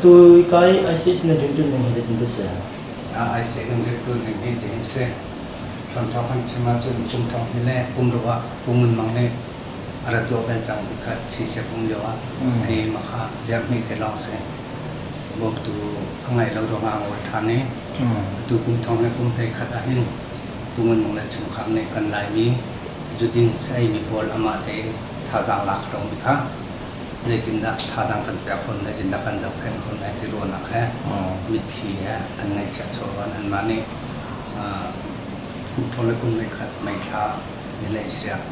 Atu ka i ICC na rianṭuan ning hi zeitin dah si? ICC kan rianṭuan ning hi tihin si. Hramthawk kan chim ahcun kum thong hi le kum ruk ah Pu Ngun Mang nih a ra tuah bel cang bikhat sisep um lio ah hi makha zerhmi te lawng si. Bawmtu a ngeih lo ruangah a ngol ṭhan i atu kum thong le kum 11 ahhin Pu Ngun Mang le chungkhar nih kan Laimi zudin sa-eimi pawl amah te thazaang lak lomi kha zeitindah thazaang kan pek khawh zeitindah kan zohkhenh khawh lai ti ruahnak he mitthli he an ngaihchiah chawvan anmah nih kum thong le kum khat May thla ni le siak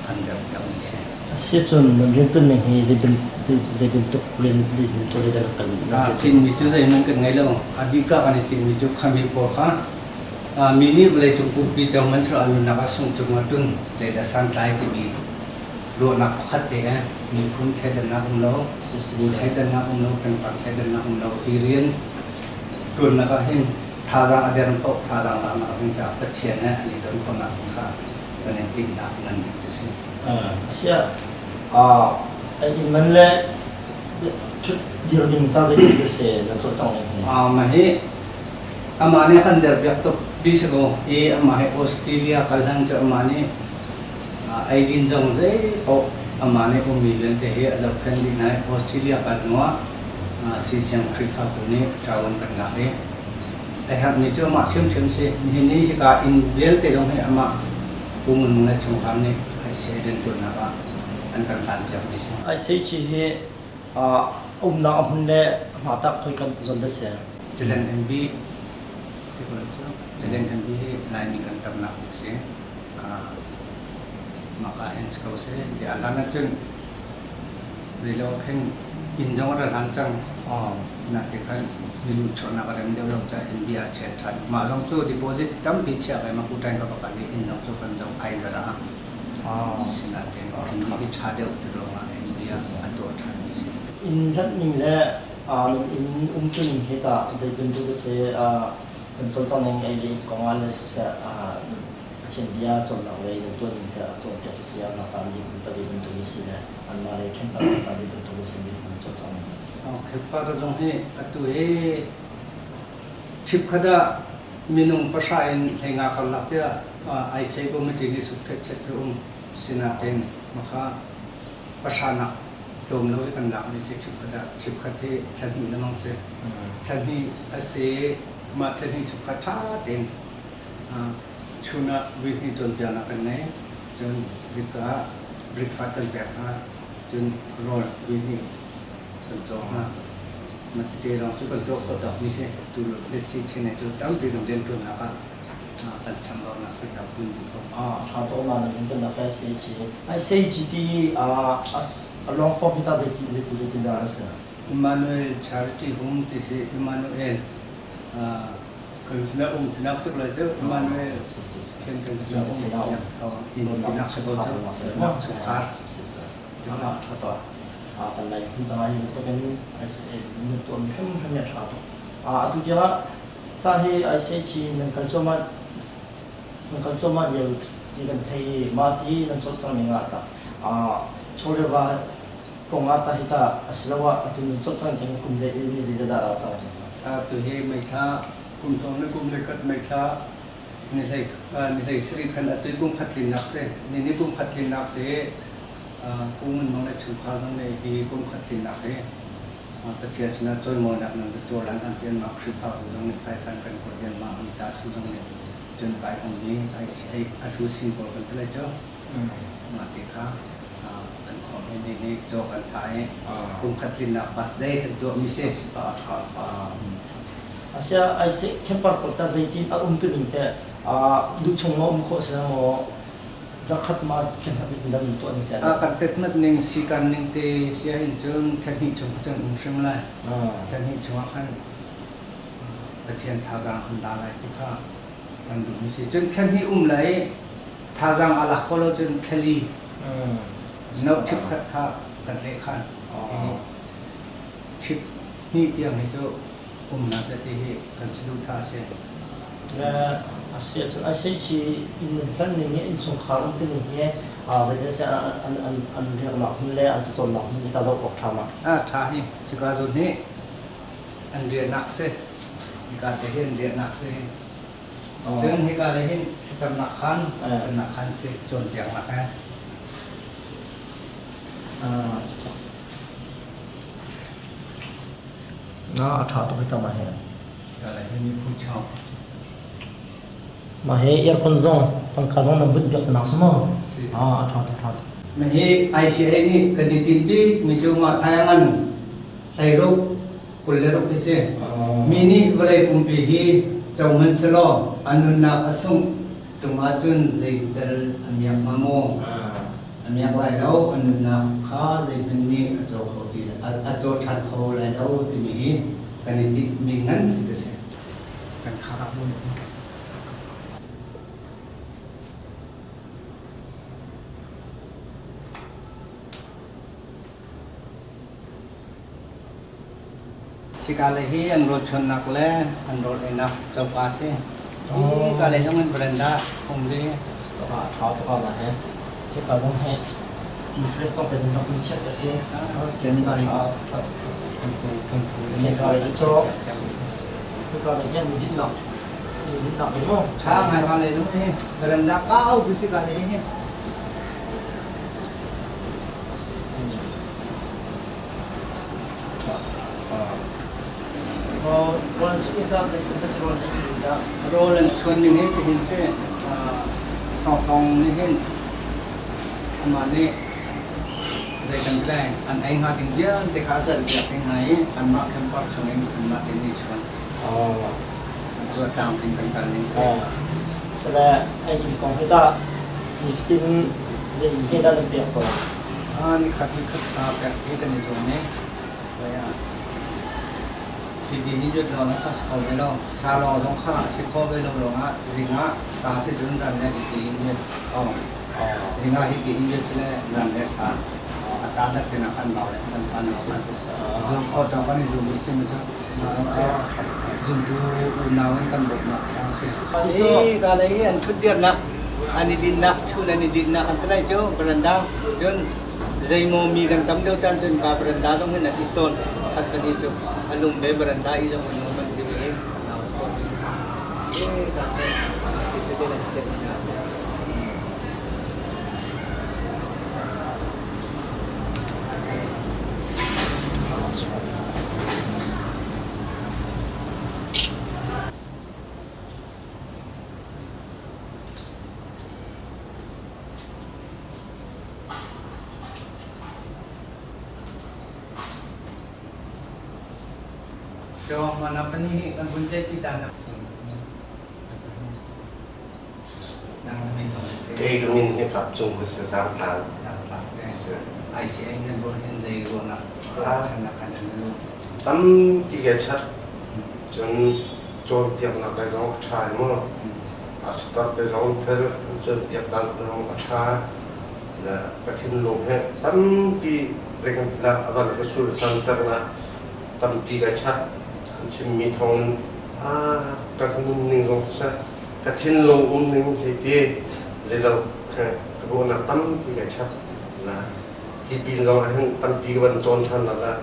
kan deuh deuhmi si. Asiahcun nan rianṭuan ning hi zei bantuk rian zeibantuk rian dah kan Tinhmi cu zeihmanh kan ngei lo. A dika kan i tinhmi cu khami pawl kha mi nih vawleicung pumpi co hmanhsehlaw an nunnak a sungh cungah cun zeidah santlai timi ruahnak pakhat te he miphun thleidannak um lo, bu thleidannak um lo, pengtlang thleidannak um lo hi rian ṭuannak ah hin thazaang a der paoh thazaang laknak ding caah Pathian he an i ton khawhnak ding kha kan in timhnak ngan bik cu si. Asiah inn man le ṭhut dir ding ta zeitin si na tuah cang ning hi? Mah hi amah nih a kan der piak tuk ti si ko i amah hi Australia kal hlan cu amah nih Eidin zong zeipaoh amah nih ummi vialte hi a zohkhenh dih hna i Australia kal hnuah Sichiang Khrihfabu nih ṭawan kan lak i a herhmi cu amah ṭhiamṭhiam si. Nihin ni hika inn vialte zong hi amah Pu Ngun Mung le chungkhar nih ICA rianṭuannak ah an kan hlanpiakmi si. ICG hi umnak a hmun le hmatak khoi kan zawn dah si? Jalan MB ti ko cu Jalan MB hi Laimi kan tamnak bik si. Maka hin si ko seh tiah hlan ahcun zeilo khin inn zong a ra hlan cang. Nate khan milu chuahnak a rem deuh lo caah inn bia a ṭhial ṭhan. Mah zong cu deposit tampi chiah ve ma kuṭain ka bakal i inn zong cu kan zoh ai zara. Sinain inn hi ṭha deuh ti ruangah inn bia a tuah ṭhanmi si. Inn hlanh ning le inn umtu ning hi tah zei bantuk a si? Kan cawlcangh ning ei le kong ah le siseh Pathian bia cawnnak lei nan tuah ning tiah cawnpiak si ah nak ah an dirhmun ta zei bantuk a si le anmah lei khenhnak ta zei bantuk a si dirhmun cawlcangh ning. Khrihfa zong hi atu hi chipkhat ah minung pahra in 15 karlak tiah ICA committee nih supkhet chet cu um sinain makha pahra nak tlawm lo i kan lakmi si chipkhat ah chipkhat hi thla hnih lengmang si. Thla hnih a si mah thla hnih chungkhat ṭha tein chun ah vui hnih cawnpiaknak kan ngei. Cun zika ah breakfast kan pek hna. Cun rawl vui hnih kan cawk hna. Mah tete lawng cu kan tuah khawh tawkmi si. Tu le si chin cu tampi dong rianṭuannak ah kan chambaunak hi tam kun duh ko. Ṭha tuk ma nan kan rak ai sei ci. Ai sei ci ti a long form hi ta zeiti zeiti zeitin dah a si? Emmanuel Charity Home ti si Emmanuel kan sinah um tinak si ko lai cu Emmanuel Pathian kan sinah um tinak si ko cu nak chungkhar. Ṭha tuk. Kan lai phun cang ai bantuk in nan tuahmi hrimhrim hi a ṭha tuk. Atu tiangah ta hi ICH nan kal cuahmah nan kal cuahmah lio ti kan thei i mah ti nan cawlcangh ning ah tah chawleva kong ah tah hi tah asiloah atu nan cawlcangh tiang kum zei ni zeizat dah a rau cang? Atu hi May thla kum thong le kum le khat May thla ni hlei ni hlei sarih khan atu kum khat tlinnak si ni ni kum khat tlinnak si Pu Ngun Mang le chungkhar zong nih hi kum khat tlinnak hi Pathian sinah cawimawinak nan ka tuah lan an ti anmah Khrihfabu zong nih phaisa an kan kuat i anmah Amita Su zong nih cun kai ummi ICA a hlu sin pawl kan ti lai cu mah ti kha kan khawm hi ni hi caw kan tha i kum khat tlinnak birthday kan tuahmi si. Asia IC camper pawl ta zeitin a um tu ning te duh chung maw um khawh si maw Zakhat ma khen hat in dam tuah ning A kan tetmat ning sikan ning te sia hin cun thla hnih chung kha cun um hrim lai. Thla hnih chungah khan Pathian thazaang an la lai ti kha kan duhmi si. Cun thla hnih um lai thazaang a lak kho lo cun thla li no ṭhip khat kha kan leh khan. Ṭhip hnih tiang hi cu um hna seh ti hi kan saduhthah a si. Le a si ahcun ICC inn nan hlan ning hi innchungkhar um tining hi zeitin seh an an an riaknak hmun le an cacawnnak hmun hi ta zoh awk ṭha ma? A ṭha hi. Cuka zawn hi. an riahnak si. Hika te hi an riahnak si. Cun hika le hin thlacamnak khaan, tonnak khaan si, cawnpiaknak he. Na a ṭha tuk hi ta mah hi. Hika le hin miphun chawng. Mah hi aircon zong tangka zong nan bunh piak te nak si maw? Si. Ah, a ṭha tuk ṭha tuk. Mah hi ICA nih kan i tinh bik mi cu mah thai ngan hleiruk 26 hi si. Mi nih vawlei pumpi hi co hmanh selaw a nunnak a sungh ṭung ahcun zeital a miak hnga maw? A miak lai lo, a nunnak kha zeihmanh nih a caw kho ti a caw ṭhan kho lai lo timi hi kan i tinhmi ngan a si. Kan khar ah mun. Hika lei hi an rawl chuannak le an rawl einak coka a si. Hika lei zong in veranda um ve. Ṭha tuk ah he. Hika zong he ti fresh tong pe rak in chiat he. Ṭha ṭha tuk. Hika lei cu hika lei hian dinnak dinnak ni maw? Ṭha ngai ka lei zong hi veranda kau tu si ka lei hi. Rawl an chuan ning hi tihin si. Thawngthawng nih hin amah nih zei kan tleng an ei hnga ding vialte kha a calhpiak ding hna i anmah campus chungin anmah te nih chuan. Cu a tlamtling kan kal ning si. Cule ei inn kong hi tah nifatin zei he dah nan pek tawn? Nikhat nikhat sa pek hi kan i zuam i Khi hi jut lawng kha si kho ve lo. Sa lawng zong kha a si kho ve lo lawngah zing ah sa si cun ran le hi ti in yet oh zing ah hi ti in yet sile ran le sa a ta dat te nak kan bau le kan pan zuam kho tawk kan i zum i sim cu zumtu unau in kan bawmhnak si. Hi ka lei an ṭhutdirnak an i dinnak chun an i dinnak an tlai cu veranda cun Zeimaw mi kan tam deuh caan cun ka veranda zong hin an i tawn. Khat pahnih cu a lum ve veranda i zong an um an ti ve. Nau sport in. E ka si tete an sian hna si. Kei ka min hi Kap Cung ka si Zangtlang. Tampi ka chat cun cawnpiaknak lei zong a ṭha i mu. Pastor te zong fel cawnpiak dan zong a ṭha. Le ka thinlung he tampi zeikantilah a van ka sulsanter na tampi ka chat. An chimmi thawngin a ka nunning zong siseh ka thinlung umning hei ti zeilo ka ruahnak tampi ka chat. Na hi pin zong ah hin tampi ka van cawn ṭhan la la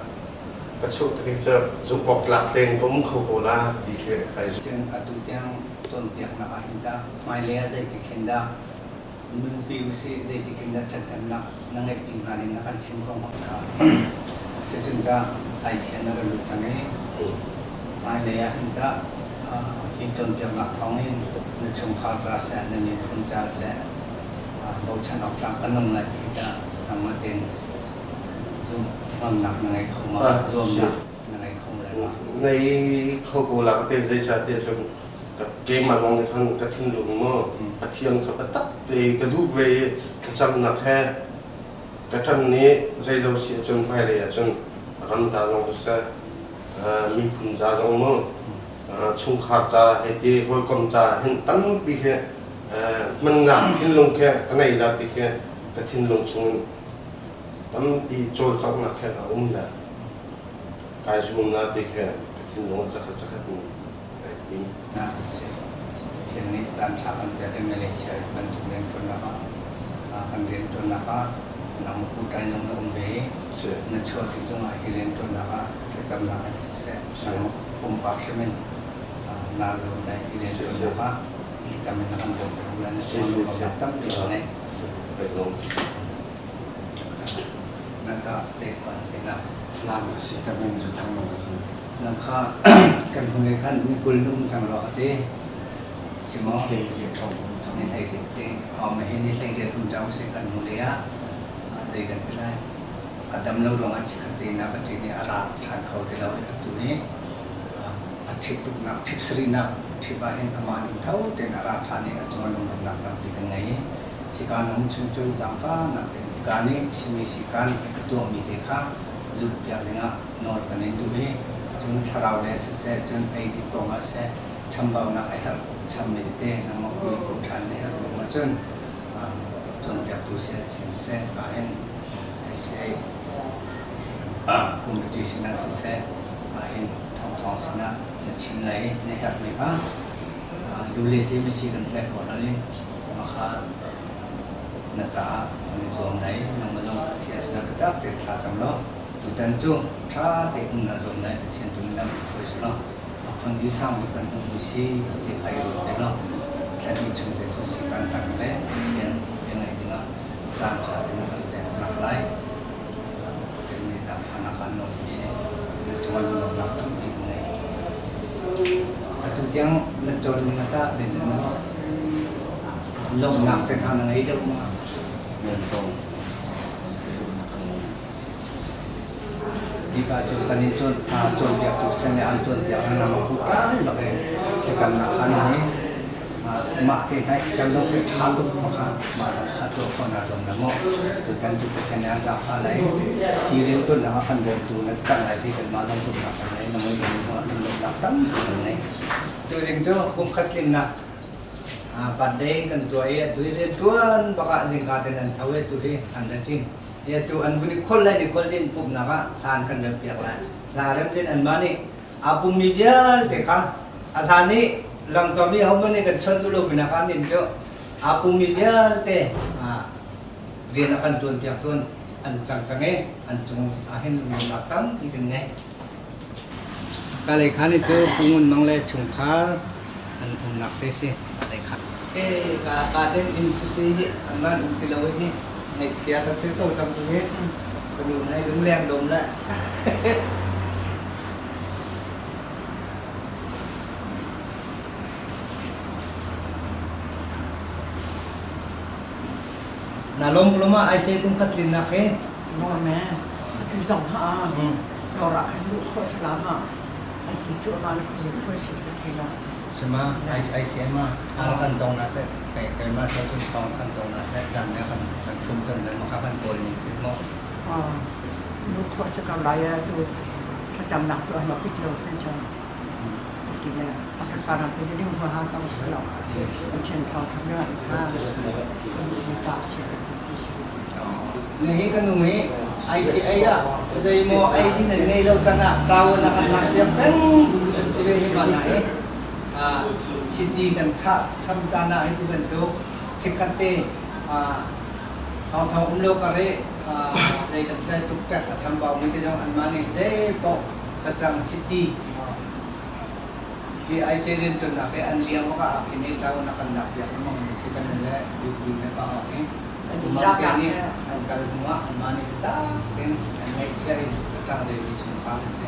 ka chuh tik hi cu zumh awk tlak tein ka um kho ko la ti khi ai Cun atu tiang cawnpiaknak ah hin tah hmailei ah zeitik hin dah nunpi usih, zeitik in dah ṭhathnemnak na ngeihpi hnga ning na kan chim ko hnga kha. Cucun tah ai na ra lut cang i hmailei ah hin tah hi cawnpiaknak thawngin na chungkhar ca seh, na miphun ca seh, bochan awk tlak kan um lai ti hi tah nangmah tein zumh ngamnak na ngei kho ma, zuamnak na ngei kho lai ma? Ngei kho ko la ka te zeicahtiah cun keimah lawng nih khan ka thinlung maw Pathian kha biatak te ka duh ve i thlacamnak he ka ṭan nih zeilo si ahcun hmailei ahcun ram ta zong siseh miphun ca zong maw chungkhar ca hei ti hawikom ca hin tampi khi hmannak thinlung khi ka ngei la ti khi ka thinlung chungin tampi cawlcanghnak khi a um la kai zum la ti khi ka thinlung zakhat zakhat in Pathian nih caanṭha kan pek i Malaysia bantuk rianṭuannak ah kan rianṭuannak ah Nang pu tai zong na um ve i na chuah tik zongah hi rianṭuannak ah thlacamnak in siseh, nang pumpak hrim in naa lawm lai hi rianṭuannak ah thlacam in na kan bawmh peng lai na cungah lawmhnak tampi ka ngei. Na tah zei khua an si na? Falam a si, ka min cu Thangmang a si. Nang kha kan hnulei khan ni 20 na um cang rua ka ti. Si maw? Hlei riat hrawng um cang. Ni hlei riat te. Aw ma hi ni hlei riat um cang usih kan hnulei ah zei kan ti lai. A dam lo ruangah chikkhat te na ka ṭin i a ra ṭhan kho ti lo i atu hi a ṭhip ruknak, ṭhip sarihnak ṭhip ah hin amah ning tho tein a ra ṭhan i a cungah lunglawmhnak tampi kan ngei i hika na um chung cu zaangfahnak tein hika nih simi sikan a tuahmi te kha zulhpiak dingah nawl kan in duh i cun thlarau le siseh cun eidin kong ah siseh chambaunak a herh chammi tete nangmah kui ko ṭhan na herh ruang ahcun cawnpiaktu seh chin seh ahhin ACA committee sinah siseh ahhin thawngthawng sinah na chim lai i na herhmi kha lule te masi kan tlaih khawh hna i makha na caah kan i zuam lai nangmah zong Pathian sinah biatak tein thla cam law tutan cu ṭha tein na zuam lai Pathian tu nih lam hruai selaw a khun i sang bik kan hmuhmi si ti kha i ruat te law thla chung te cu sikan tang le Pathian bia ngaih dingah caan ṭha te na kan pek nak lai kan nih zaangfahnak ah nawl si na cungah lunglawmhnak tampi ka ngei. Atu tiang na cawn ning a tah zeitin maw lawmhnak te hna na ngei deuh ma? Ngei ko. Hika cu kan in cawnpiaktu sin le an cawnpiak na nama pu ṭai bak in thlacamnak kha na hi mah te hna thlacam dong te ṭha tuk ma kha mah dang kha tuah khawh na zuam la maw tutan cu Pathian nih an zaangfah lai hi rianṭuannak ah kan bawmtu na cang lai ti kanmah zong zumhnak kan ngei na mui kan lungnak tampi kan ngei. Tuzing cu kum khat tlinnak birthday kan tuah i atu hi rianṭuan bak ah zingka ten an tho i atu hi an ra ṭin. Tu an vun i khol lai ni khol din pumhnak ah hlan kan remh piak lai. Hla rem din anmah nih aa pummi vialte kha a hlan i lamkam i hohmanh nih kan chawnh duh lo pinah khan nin cu aa pummi vialte rian a kan ṭuan piak tawn an cang cang i an cung ah hin lungnak tampi kan ngei. Kalay khan hi cu Pu Ngun Mang le chungkhar an umnak te si. Kalay khan. Ke ka ka den in cu si hi an man um ti lo hi ngaihchia ka si ko cang tu hi. Ka nu nai lungleng dom le. Na lom loma ai se kum khat lin nak he. Maw me, atu zong ha dawr ah khan luh khawh salam ah an ti cu ama le khuazing khuai si ka thei lo. Sima ICM ah ar kan tong na se kai kai ma se chun thong kan tong na se zan ne kan kan thum ton le ma kan kawl ning si mo. Luh khawh si ko lai tu thlacam nak tu an pit lo kan chan. Ti le a ka ram te ding ho ha sang se lo. Pathian thawng tha nga kha ca si ti si. Na hi ka nu hi ICA ah zeimaw ei ding nan ngei lo can ah tawon a kan lak piak peng tu an si ve hi ma na hi chiti kan chah cham caan ah hi tu bantuk chikkhat te thawng thawng um lo kar i zei kan tlai tuk tek a chambau mi te zong anmah nih zei paoh facang chiti hi ICA rianṭuannak hi an liang bak ah khin i tawon a kan lak piak lengmang mi si kan le duty le pa awk hi Mangte nih an kal hnuah anmah nih biatak tein an ngaihchiah i a ṭang vemi chungkhar an si.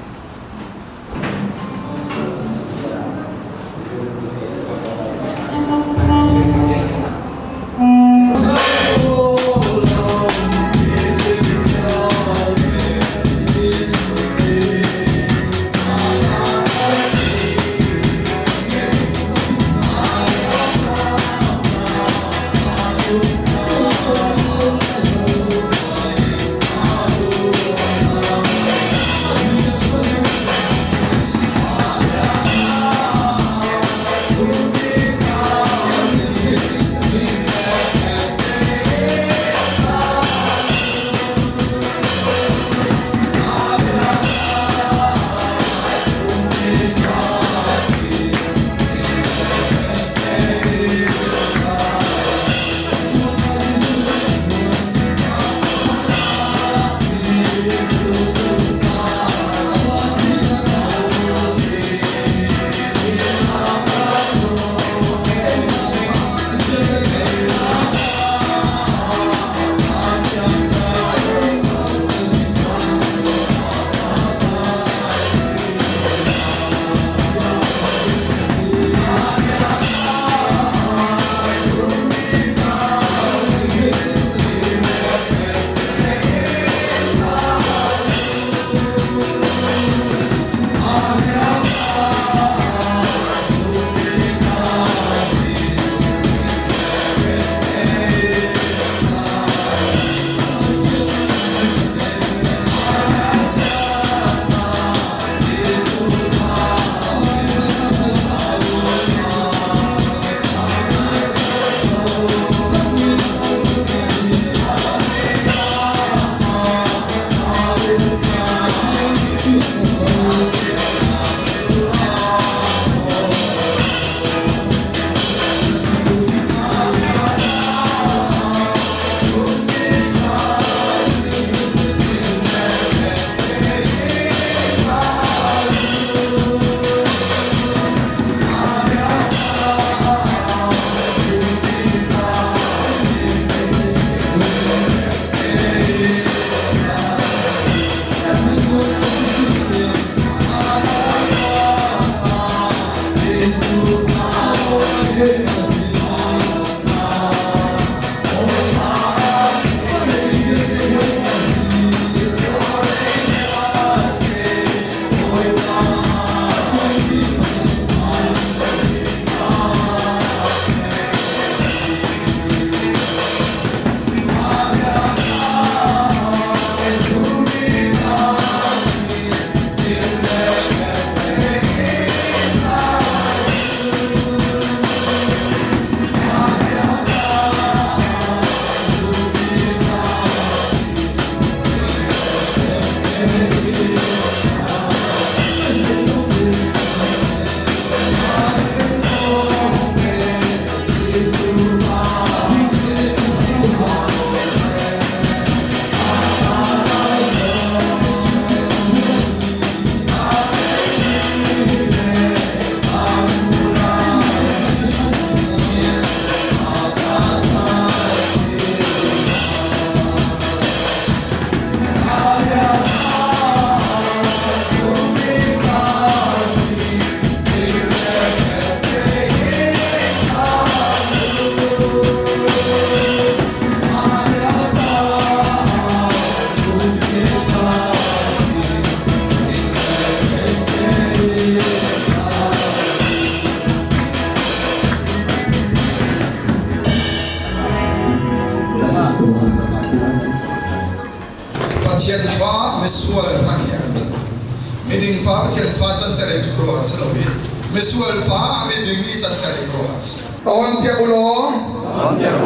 Miding pa Pathian fa canter hi cu khuaruahhar si lo i misual pa miding i canter hi khuaruahhar si. Ka on piak u law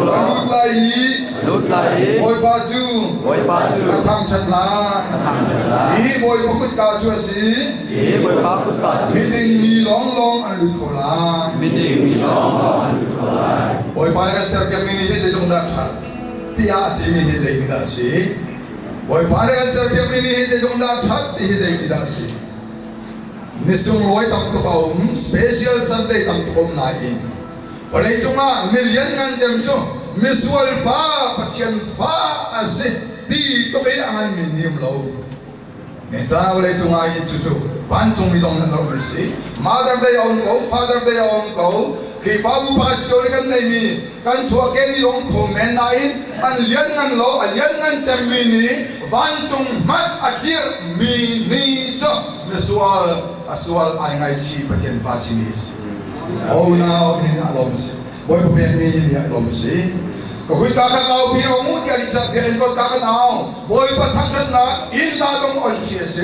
ka lut lai i Bawipa cu ka thangṭhat lai. Hi Bawipa kutka cu a si. Miding mi lawnglawng an lut kho lai. Bawipa nih kan serpiakmi ni hi zeitluk dah ṭhat tiah a timi hi zeitindah a si? Bawipa nih kan serpiakmi ni hi zeitluk dah ṭhat ti hi zeitindah a si? Ni sunglawi tam tuk a um, special Sunday tam tuk a um nain vawleicung ah ni lianngan cem cu misual pa Pathian fa a si ti tuk i a nganmi ni um lo. Ne ca vawleicung ah hin cucu vancungmi zong nan rak si. Mother Day a um ko, Father Day a um ko. Khrihfabu pakhat cio nih kan neimi kan chuahkeh ni zong kho men nain an lianngan lo, a lianngan cemmi nih vancung hmanh a kirhmi ni cu misual a sual ai ngaichih Pathian fa simi a si. Unau hin a lawm si. Bawipa pekmi ni ah lawm si. Ka huika kan au pi ong u tiah nih biak in ka kan au. Bawipa thangṭhatnak inn ta zong on chi a si.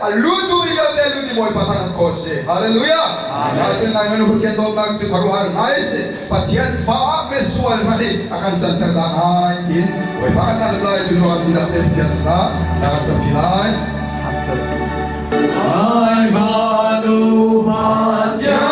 A lutu mi vialte lut i Bawipa thangṭhat khawh a si. Hallelujah. Cun nai manu Pathian dawtnak cu khuaruahhar ngai a si. Pathian fa ah misual hmanh hi a kan canter dah ngai tiin Bawipa kan thangṭhat lai cu nu kan dihlak te Pathian sinah thla kan campi lai. Ai manu Pathian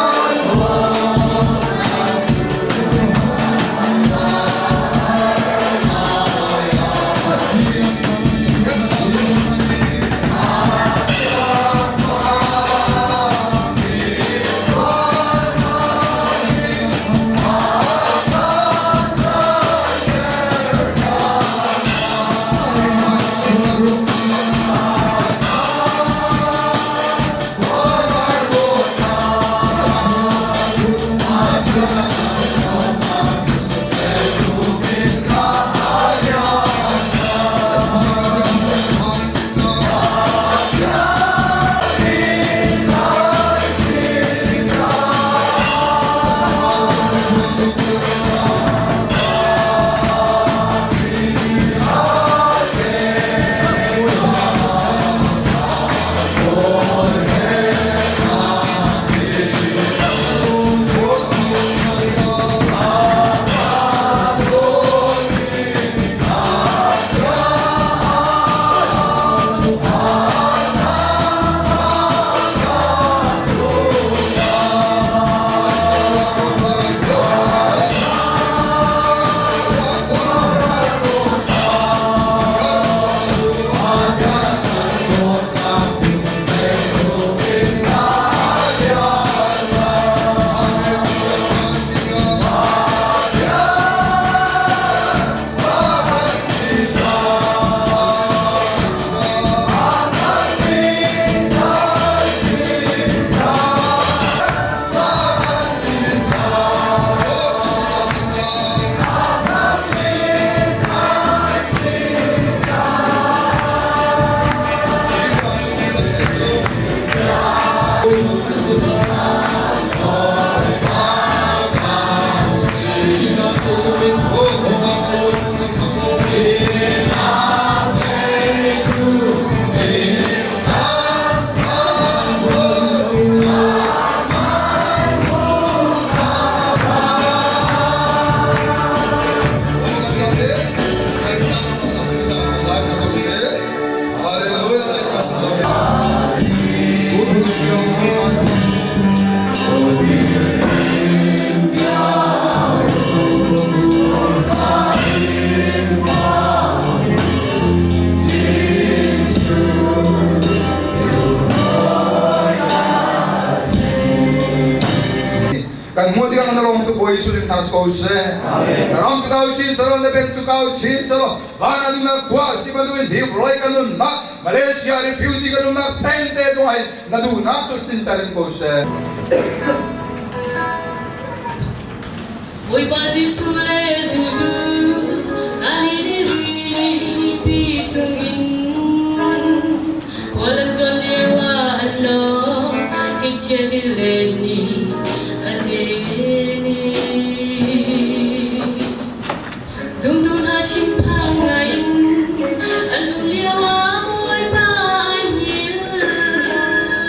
Kan hmuh tikah na lawm tu Bawi Jesuh nih thang ko seh. Na ram tu kau chin selaw na pen tu kau chin selaw van anu na kua si bantuin hi vawlei kan nunnak Malaysia refugee kan nunnak theng te zong ai na duhnak tu tlinter in ko seh. Bawipa Jesuh le zultu an i rilipi chungin khual an tlawn lio ah an lawng thlichia tilet nih a den i Zumtu hna thinphang ngaiin an um lio ah Bawipa ai hngilh.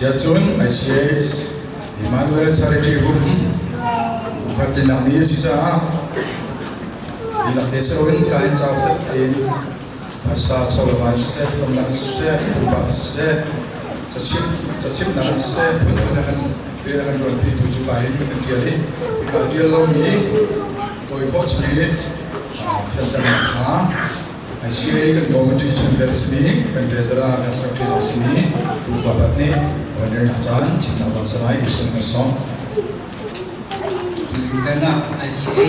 Siacun ICH Emmanuel Charity Home ukhatlinak ni a si caah dihlak te si loin ka in cau tak tein phaisa chawleva in siseh, thlacamnak in siseh, pumpak in siseh, cachimh cachimhnak in siseh, phunphun a kan rian a kan ṭuanpi tu cu ka in kan ṭial i hika ṭial lomi tawi khawh chung i fianternak kha ICA kan committee chungtel a simi kan treasurer kan secretary zong simi Pu Babat nih volunteer caan chimnak zong salai Isun kan sawm. Tuzing caan ah ICA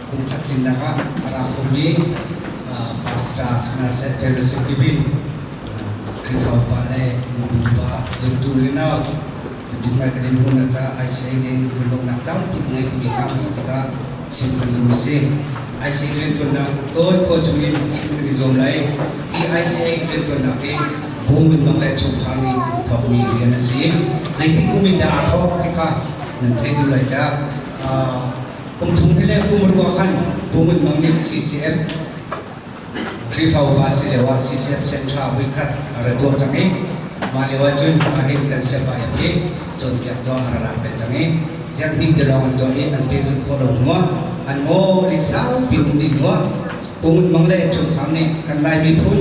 kum khat tlinnak ah a ra khomi pastor sinaseh fellowship kibin Khrihfa upa le nubu upa zumtu rinau Biakinn kan in hmuhnak caah ICA nih lunglawmhnak tampi ka ngei timi kha a si tikah chim kan duh a si. ICA riantuannak tawi khawh chungin chim kan i zuam lai. Hi ICA riantuannak hi bu minmang le chungkhar nih an thawkmi rian a si. Zeitik kum in dah aa thawk ti kha nan theih duh lai caah kum thum le kum rua khan bu minmang nih CCF Khrihfa upa si lio ah CCF Central voikhat a ra tuah cang i mah lio ahcun ahhin kan siapa hi cawnpiak tuah a ra lak bel cang i zarhhnih te lawng an tuah i an pehzulh khawh lo hnuah an ngawl i saupi um dih hnuah Pu Ngun Mang le chungkhar nih kan Lai miphun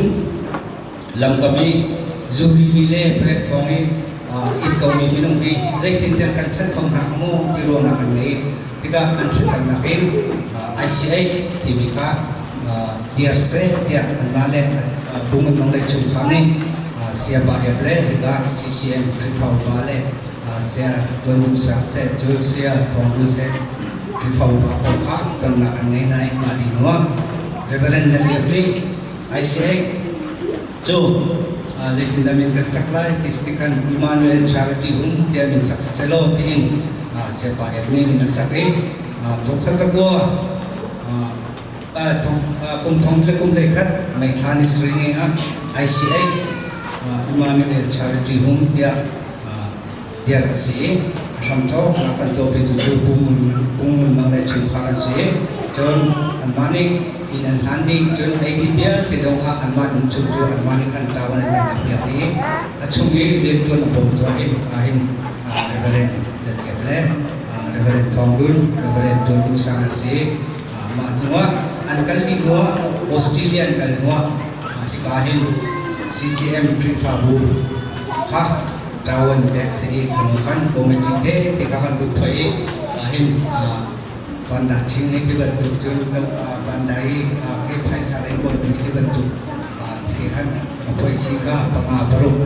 lamkam i zurimi le platform i it komi minung hi zeitintiah kan chanh kho hna hnga maw ti ruahnak an ngei tikah an thlacamnak in ICA timi kha dir seh tiah anmah le Pu Ngun Mang le chungkhar nih Saya Pa Ep le hika CCM Khrihfa upa le Saya Tuan Hung Sang seh cu Saya Thawng Dun seh Khrihfa upa pawl kha tonnak an ngei nain mah dih hnuah Reverend Lal Liap nih ICA cu zeitindah min kan sak lai ti si tikhan Emmanuel Charity Home tiah min sak selaw tiin Saya Pa Ep nih min a sak i thongkhat zakua kum thong le kum le khat May thla ni sarih ni ah ICA Emmanuel Charity Home tiah dirh a si i a hramthawk a kan tuahpitu cu Pu Ngun Mang le chungkhar an si. Cun anmah nih inn an hlan dih cun eidin vialte zong kha anmah dum chung cu anmah nih khan ṭawan an kan lakpiak i a chung i rianṭuan a bawmtu ahhin ahhin Reverend Lal Ep le Reverend Thawng Dun, Reverend Tuan Du Sang an si. Mah hnuah an kal dih hnuah Australia an kal hnuah hika hin CCM Khrihfabu kha ṭawan pek si i khanu khan committee te te kha kan lut thoi i hin vandah ṭhing ni ti bantuk cun vandai khi phaisa lei kawl ni ti bantuk ti khan a phoisi kha panga paruk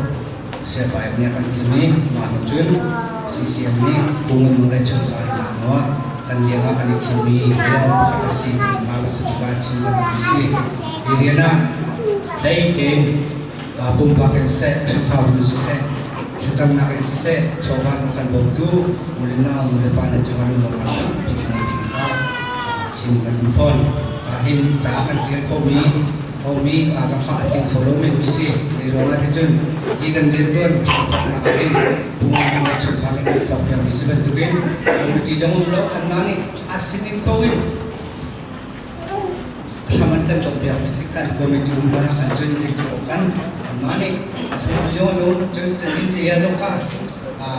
siapai nih a kan thim i mah hnu cun CCM nih Pungun le chungkhar in lak hnuah kan liang ah kan i thimmi rian pakhat a si timi kha ka si tikah chim kan duh si. Hi rian ah hleicein pumpak in siseh, Khrihfabu in siseh, thlacamnak in siseh, chawva in kan bawmtu u le nau nu le pa nan cungah lunglawmhnak tampi kan ngei timi kha chim kan duh fawn. Hin ca kan ṭial khomi Homi kaa zong kha a tling kho lo menmi si. Zei ruangah ti cun hi kan rianṭuan thawknak ah hin pumpak le chungkhar in kan tuak piakmi si bantukin committee zong um lo anmah nih a sining paoh in hram an kan tok piakmi si kan committee um hlan ah khan cun zeitik awk kan anmah nih a phungmi zong an um cun cazin caya zong kha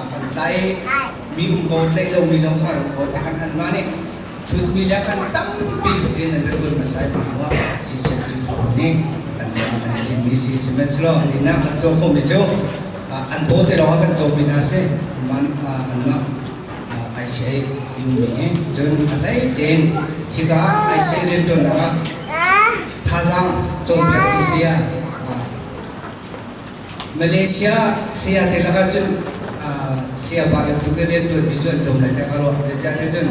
kan tlai mi um ko tlaih lomi zong kha rum ko tikhan anmah nih Hlutmi le khan tampi in an rak hmasa i mah hnuah siseh Khrihfabu nih kan leng ah kan i thimmi si. Sihmanhsehlaw an inn ah kan tuah khawhmi cu an paw te lawng ah kan cawmmi hna si. Anmah ICA i ummi hi. Cun a hleice in hika ICA rianṭuannak ah thazaang cawnpiaktu saya Malaysia saya te lakah cun saya pa bantuk in rianṭuanmi cu an tlawm lai tiah ka ruah. Zeicahtiah cun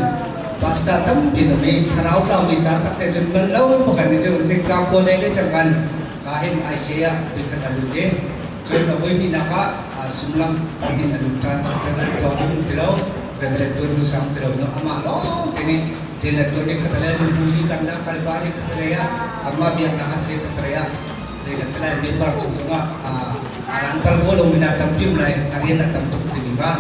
pastor tampi an um i thlarau tlaumi ca tak te cun manh lo pakhat nih cun zingka khua lei le cangkan ka hin ICA ah voikhat a lut i cun a voi hnihnak ah sumlam hin a lut ṭhan. Reverend Thawng um ti lo, Reverend Tuan Bu Sang ti lo no amah lawng te nih rian a ṭuan i khatalei ah lungbu kan nak kalpar i khatalei ah amah biaknak a si khatalei ah Zeitintiah member cung zongah a ran pal ko lo mi na tampi um lai, a rian a tam tuk timi kha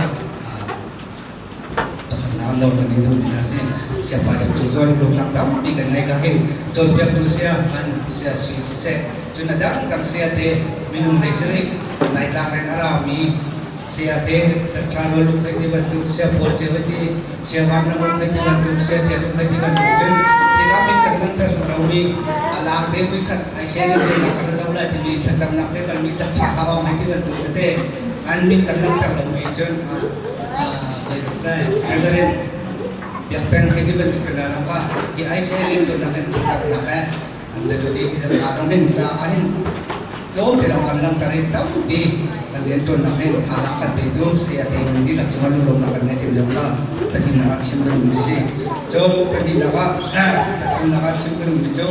pakhatnak nawl kan in duh mi hna si. Siapa yang cu cawn lungtak tampi kan ngei ka hin cawnpiaktu sia an sia sui siseh cun a dangdang sia te minung lei sirih Laitlang ren a rami. Saya te ṭha rual uk hei ti bantuk, sia pawl ṭe hei ti, sia van ram uk hei ti bantuk, sia ṭial uk hei ti bantuk cun tikah min kan langhter lomi a laang te muikhat ai se nan te nak kan zoh lai timi thlacamnak te kalmi takfa ka ong hei ti bantuk tete an min kan langhter lomi cun zeitluk lai Reverend Biak Peng hei ti bantuk kan zong kha hi ai se lim tunak in thlacamnak he an le di hi zan ka hin ca ah hin tlawm te lawng kan langhter i tampi kan rianṭuannak hin thazaang kan petu saya te kan dihlak cungah lunglawmhnak kan ngei tim lio kha pahnihnak ah chim ka duhmi si. Cun pahnihnak ah pathumnak ah chim ka duhmi cu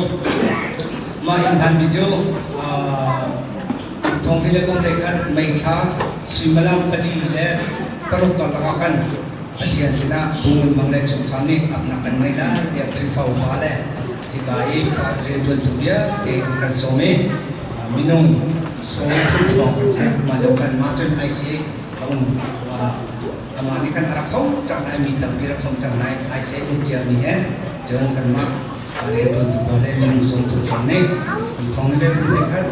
mah inn hlanmi cu thong hi le kum hlei khat May thla suimilam 4:45 karlak ah khan Pathian sinah Pu Ngun Mang le chungkhar nih apnak kan ngei lai tiah Khrihfa upa le hika i rianṭuantu vialte an kan sawm i minung 30 hrawng kan si. Mah lio khan mah cun IC a um. Amah nih khan a rak kho cang lai, mi tampi rak kho cang lai, IC um ciami he cun kanmah rianṭuantu pawl le minung 30 hrawng nih thong le kum le khat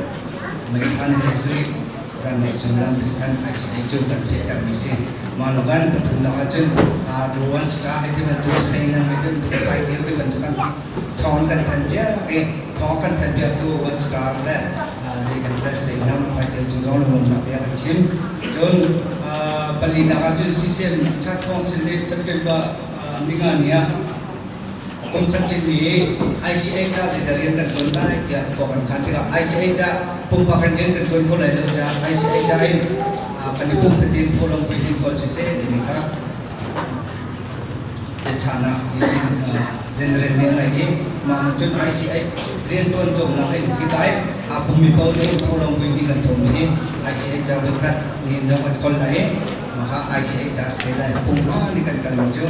May thla ni 17 zanlei suimilam nih khan ICA cu kan fehtermi si. Mah kan pathumnak ahcun Ruan Star hei ti bantuk, Seinam hei ti bantuk, Faiceu ti bantuk kan thawng kan thanh piak i thawng kan thanh piaktu One Star le zei kan le Seinam, Faiceu cu zong lunglawmhnak bia kan chim. Cun palinak ahcun CCM Chat Council nih September ninga ni ah Kum khat tlin ni ICA ca zeidah rian kan ṭuan lai tiah khua kan khan tikah ICA ca pumpak in rian kan ṭuan kho lai lo caah ICA ca in kan i pumh fatin tholong puitlin kho siseh timi kha biachahnak isin general nih a ngei i mah nu cun ICA rianṭuan cawmnak in hika i aa pummi paoh nih tholong puitling kan thawhmi hi ICA ca voikhat nihin zong kan khol lai i mah kha ICA ca si te lai pumpa nih kan kalmi cu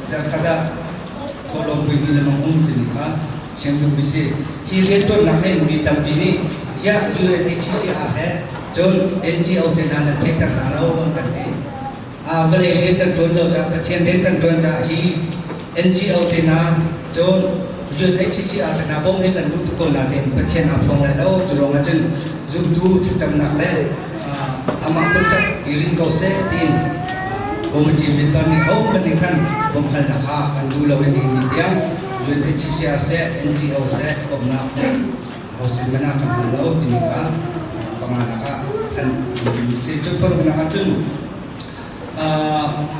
Zarkhat ah thawhlawm puimi lengmang um timi kha chim duhmi si. Hi rianṭuannak hin mi tampi nih ziah UNHCR he cun NGO te hna nan theihter hna lo an kan ti. Vawlei rian kan ṭuan lo caah Pathian rian kan ṭuan caah hi NGO te hna cun UNHCR te hna bawm hi kan duh tuk ko nain Pathian aa phuang lai lo. Cu ruangah cun zumtu thlacamnak le amah kutcak i ring ko seh tiin committee member nih hohmanh nih khan bawmhhalnak kha kan duh lo i nihin ni tiang UNHCR seh NGO seh bawmhnak ho sin hmanh ah kan hal lo timi kha panganak ah than si. Cun paruknak ah cun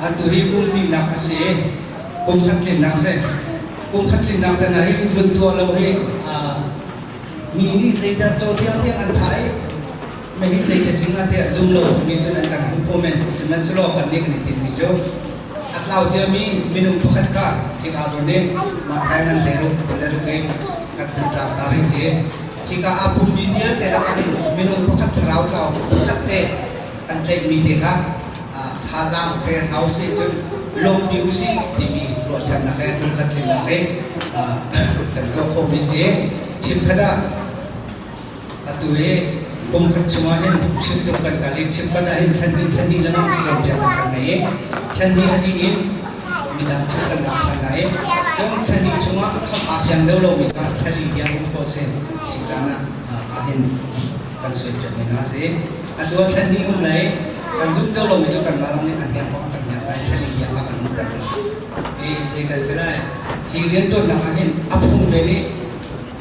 atu hi kum dihnak a si i kum khat tlinnak si. Kum khat tlinnak te hna hi vun tuah lo hi mi nih zeidah caw tiangtiang an thah i mei hi zei ka si hnga tiah zum lo mi cun an kan hmuh khawh men. Sihmanhsehlaw kannih kan i tinhmi cu a tlau ciami minung pakhat kha hika zawn in mah thai nan 16 26 i kan cantlak ta rih si. Hika aa pummi vialte lakah hin minung pakhat thlarau tlau pakhat te kan tlaihmi te kha thazaang pe hna usih cun lawmpi usih timi ruahchannak he lungkhat tlinnak he kan tuah khawhmi si. Chimkhat ah Atu hi kum khat chungah hin chim tuk kan kal i chimkhat ah hin thlan hnih thlan hnih lengmang cawnpiaknak kan ngei i thlan hnih a dih in midang chim kan lak ṭhan lai i cun thlan hnih chungah khamh aa fiang deuh lomi kha thla li tiang um khawh si si caan ah hin kan suaipiakmi hna si. Atu ah thlan hnih um lai kan zumh deuh lomi cu kanmah lam nih an hniang kong kan hniang lai thla li tiang kha kan umter hna. Hi zei kan ti lai hi rianṭuannak ah hin a phung ve nih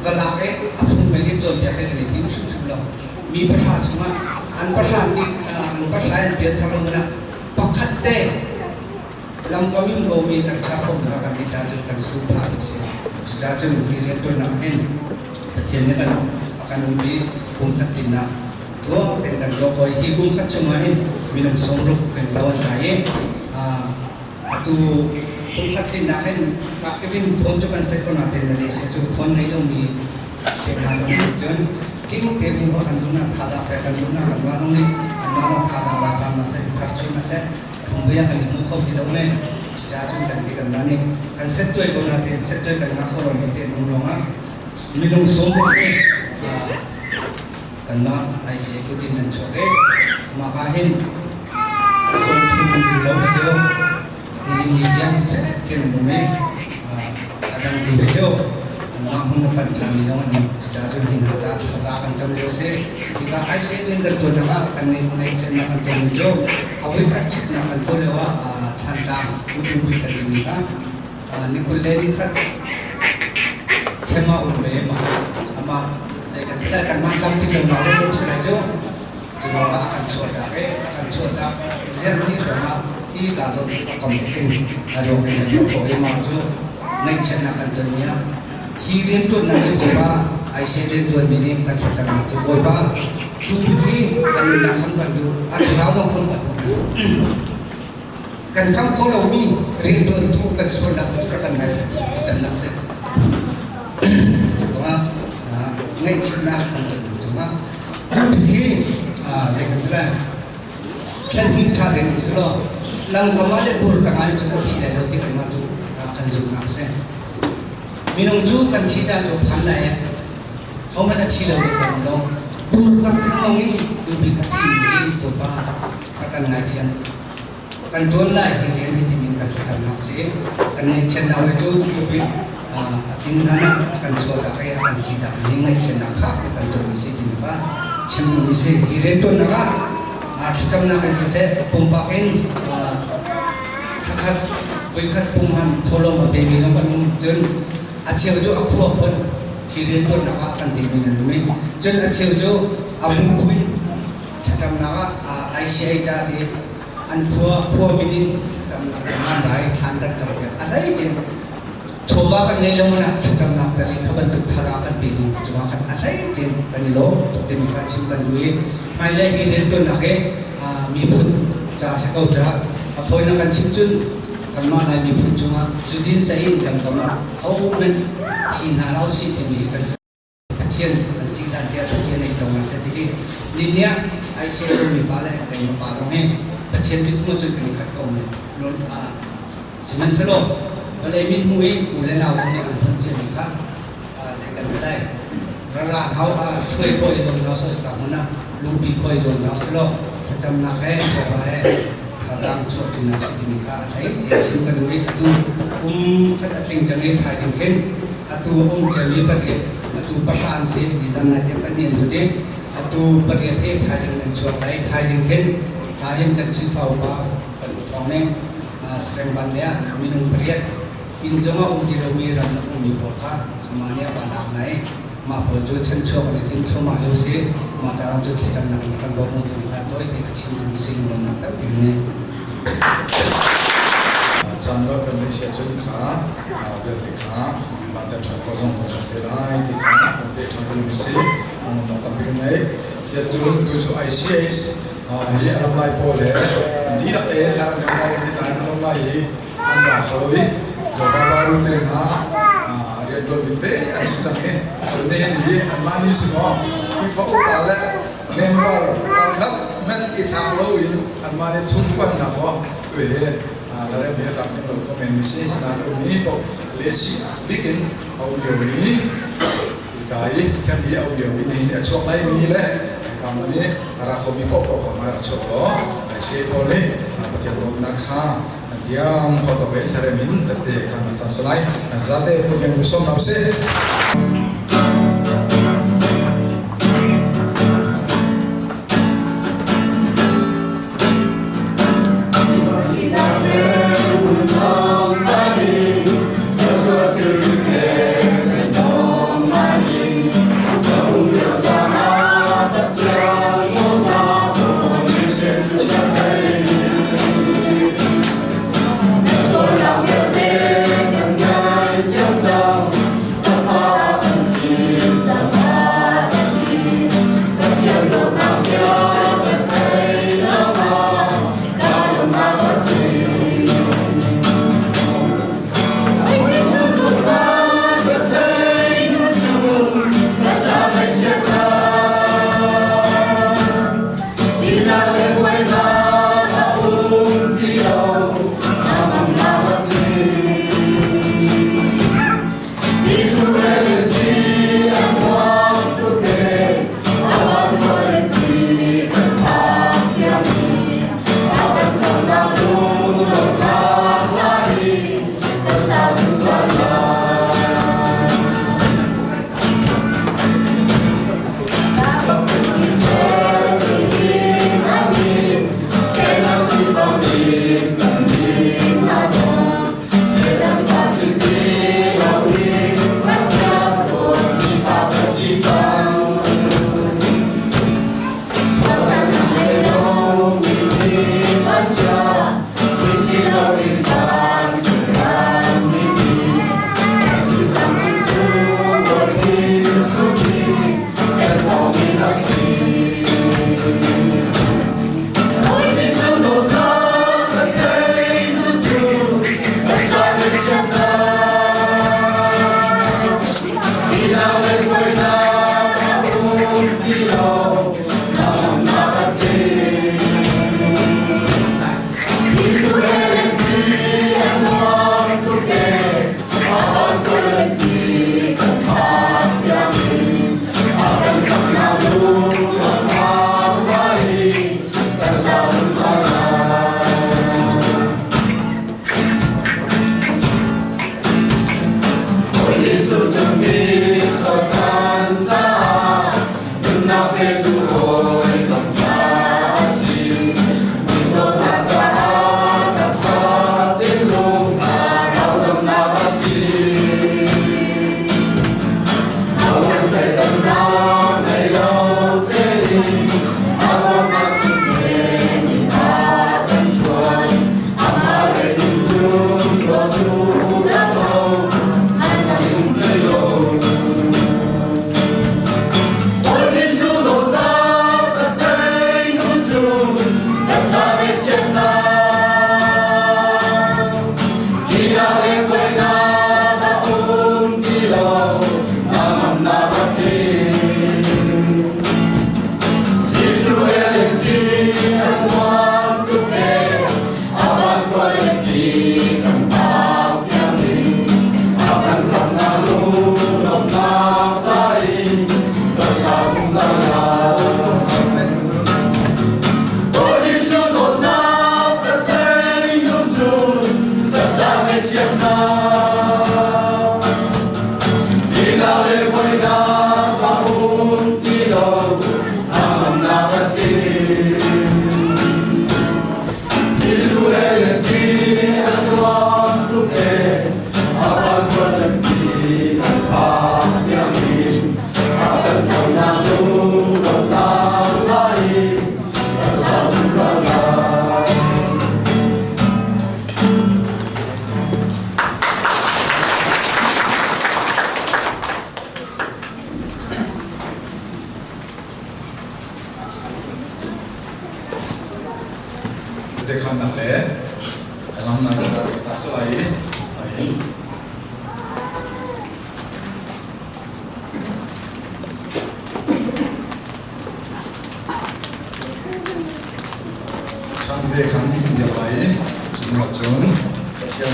va lak i a phung men in cawnpiak hi kan i tim hrimhrim lo. Mi pahra chungah an pahra nih an pahra in pian thar lo hmanh ah pakhat te lamkam in komi kan char ko hna kan i ca cun kan sur phah bik si. Cucaah cun hi rianṭuannak hin Pathian nih kan a kan umpi kum khat tlinnak tuah ten kan tuah ko i hi kum khat chungah hin minung 60 kan lo an kai i Atu kum khat tlinnak hin mah kip in phone cu kan set ko nain Malaysia cu phone ngei lomi te hna lawng nih cun tling te bu kan duh nak thazaang pek kan duh nak kanmah zong nih anmah zong thazaang la ṭam nak seh thar chun na seh phungbia kan hmu kho ti lo men. Cucaah cun kan ti kanmah nih kan set tuai ko nain set tuai kan ngah kho lomi te nung lawngah minung 60 nih kanmah ICA kutin nan chuak i mah ka hin 30 kan duh lo ka cu nihin ni tiang fek in um i a dang tu hi cu anmah hmun a panh ṭhanmi zong an um. Cucaah cun hi hna caah thlaza kan cam lio a si. Hika ICA rian kan ṭuannak ah kan ngaihchiatnak kan tonmi cu a voikhat ṭhitnak kan tuah lio ah Thlantlang Utupi kan timi kha ni 21 Thema um ve amah zei kan ti lai kanmah tlamtling lonak zong um si lai cu. Cu ruangah a kan chuahtak i a kan chuahtak zerhmi ruangah hi ka zawn a kam tuk in a ruak in an rak thawh i mah cu ngaihchiatnak kan tonmi ah hi rianṭuannak hi Bawipa ICA rianṭuanmi nih kan thlacamnak cu Bawipa tu hi a nunnak kham kan duh, a thlarau zong kham kan duh. Kan kham kho lomi rianṭuantu kan sualnak cu kan ngaithiamnak si. Cu ruangah ngaihchiatnak kan tonmi cungah hi zei kan ti lai thlenthing ṭha ding si law langkam ah le bur ka ngai cu ka thi lai lo ti kan mah cu kan zumhnak a si. Minung cu kan thi caan cu phan lai i hohmanh a thi lo mi kan um lo. Bur kan thangmang i duhbik a thi mi Bawipa rak kan ngaithiam. Kan ṭuan lai hi rian hi timi kan thlacamnak si. Kan ngaihchiatnak le cu tupik a tling hlan ah a kan chuahtak i a kan thihtak mi ngaihchiatnak kha kan ton si timi kha chim duhmi si. Hi rianṭuannak ah thlacamnak in siseh pumpak in thlakhat voikhat pumhan thawhlawm a pemi zong kan um. Cun a cheu cu a khua phun hi rianṭuannak ah kan pemi nan um i cun a cheu cu a bu phun Thlacamnak ah ICA ca ti an khua khua min in thlacamnak ngan rai thlan kan cam piak a hlei cin chawva kan ngei lo na thlacamnak le kha bantuk thara kan pe tu cungah khan a hlei cin kan i lawm tuk timi kha chim kan duh i hmailei hi riantuannak hi miphun ca si ko ca a fawinak kan chim cun kanmah Lai miphun cungah zudin sain kan kam ah hohmanh thi hna lo si timi kan Pathian an ci hlan tiah Pathian ei tong an si ti ni ah ai se mi pa le keimah pa zong hi Pathian mit hmu cun kan i khat ko mu lon a sihmanhsehlaw vawlei mit hmu i u le nau zong nih an hon cia mi kha zei kan ti lai rara hau a hruai khawh i zuam hna sawh ka hmun ah luhpi khawh i zuam hna selaw thlacamnak he chawva he thazaang chuah ṭinak si timi kha a hlei chin kan ui atu kum khat a tling cang i thaizing khin atu a um ciami pariat atu pahra an si nizan nai te pahnih an lut i atu pariat hi thaizing an chuak lai. Thaizing khin ka hin kan Khrihfa upa kan thawng ning Srengban le ah minung pariat inn zong a um ti lomi ram a ummi pawl kha amah nih a va lak hna i mah pawl cu chanchuak an i tim thluahmah lio si. Mah ca cu thlacamnak in kan bawm tu kha tawi te ka chim duhmi si lunglawmnak tampi nih. Caan dot kan neih sia cun kha vialte kha langhter ṭhan khawh zong kan zuam te lai ti kha kan peh ṭhan ding a si. Lungnak tampi kan ngei. Sia cun atu cu ICS hi a ram lai pawl he an dihlak tein hlan an ram lai kan ti nain a ram lai hi an ra kho i Zofa Baru te hna rianṭuan bik te an si cang i cun nihin hi anmah nih si maw Khrihfa upa le member pakhat hmanh i thlak loin anmah nih chungkuan hna maw tu hi la rem hi a tlamtling lo kho men mi si. Sinain a ummi paoh lesi bik in a um liomi hika i camp i a um liomi nihin a chuak laimi le hika hmun i a ra khomi paohpaoh kha hmai rak chuak law ICA pawl nih Pathian dawtnak kha an tiang kho tawk in thlarem in tette kha nan caan salai an zate phun yang som hna usih.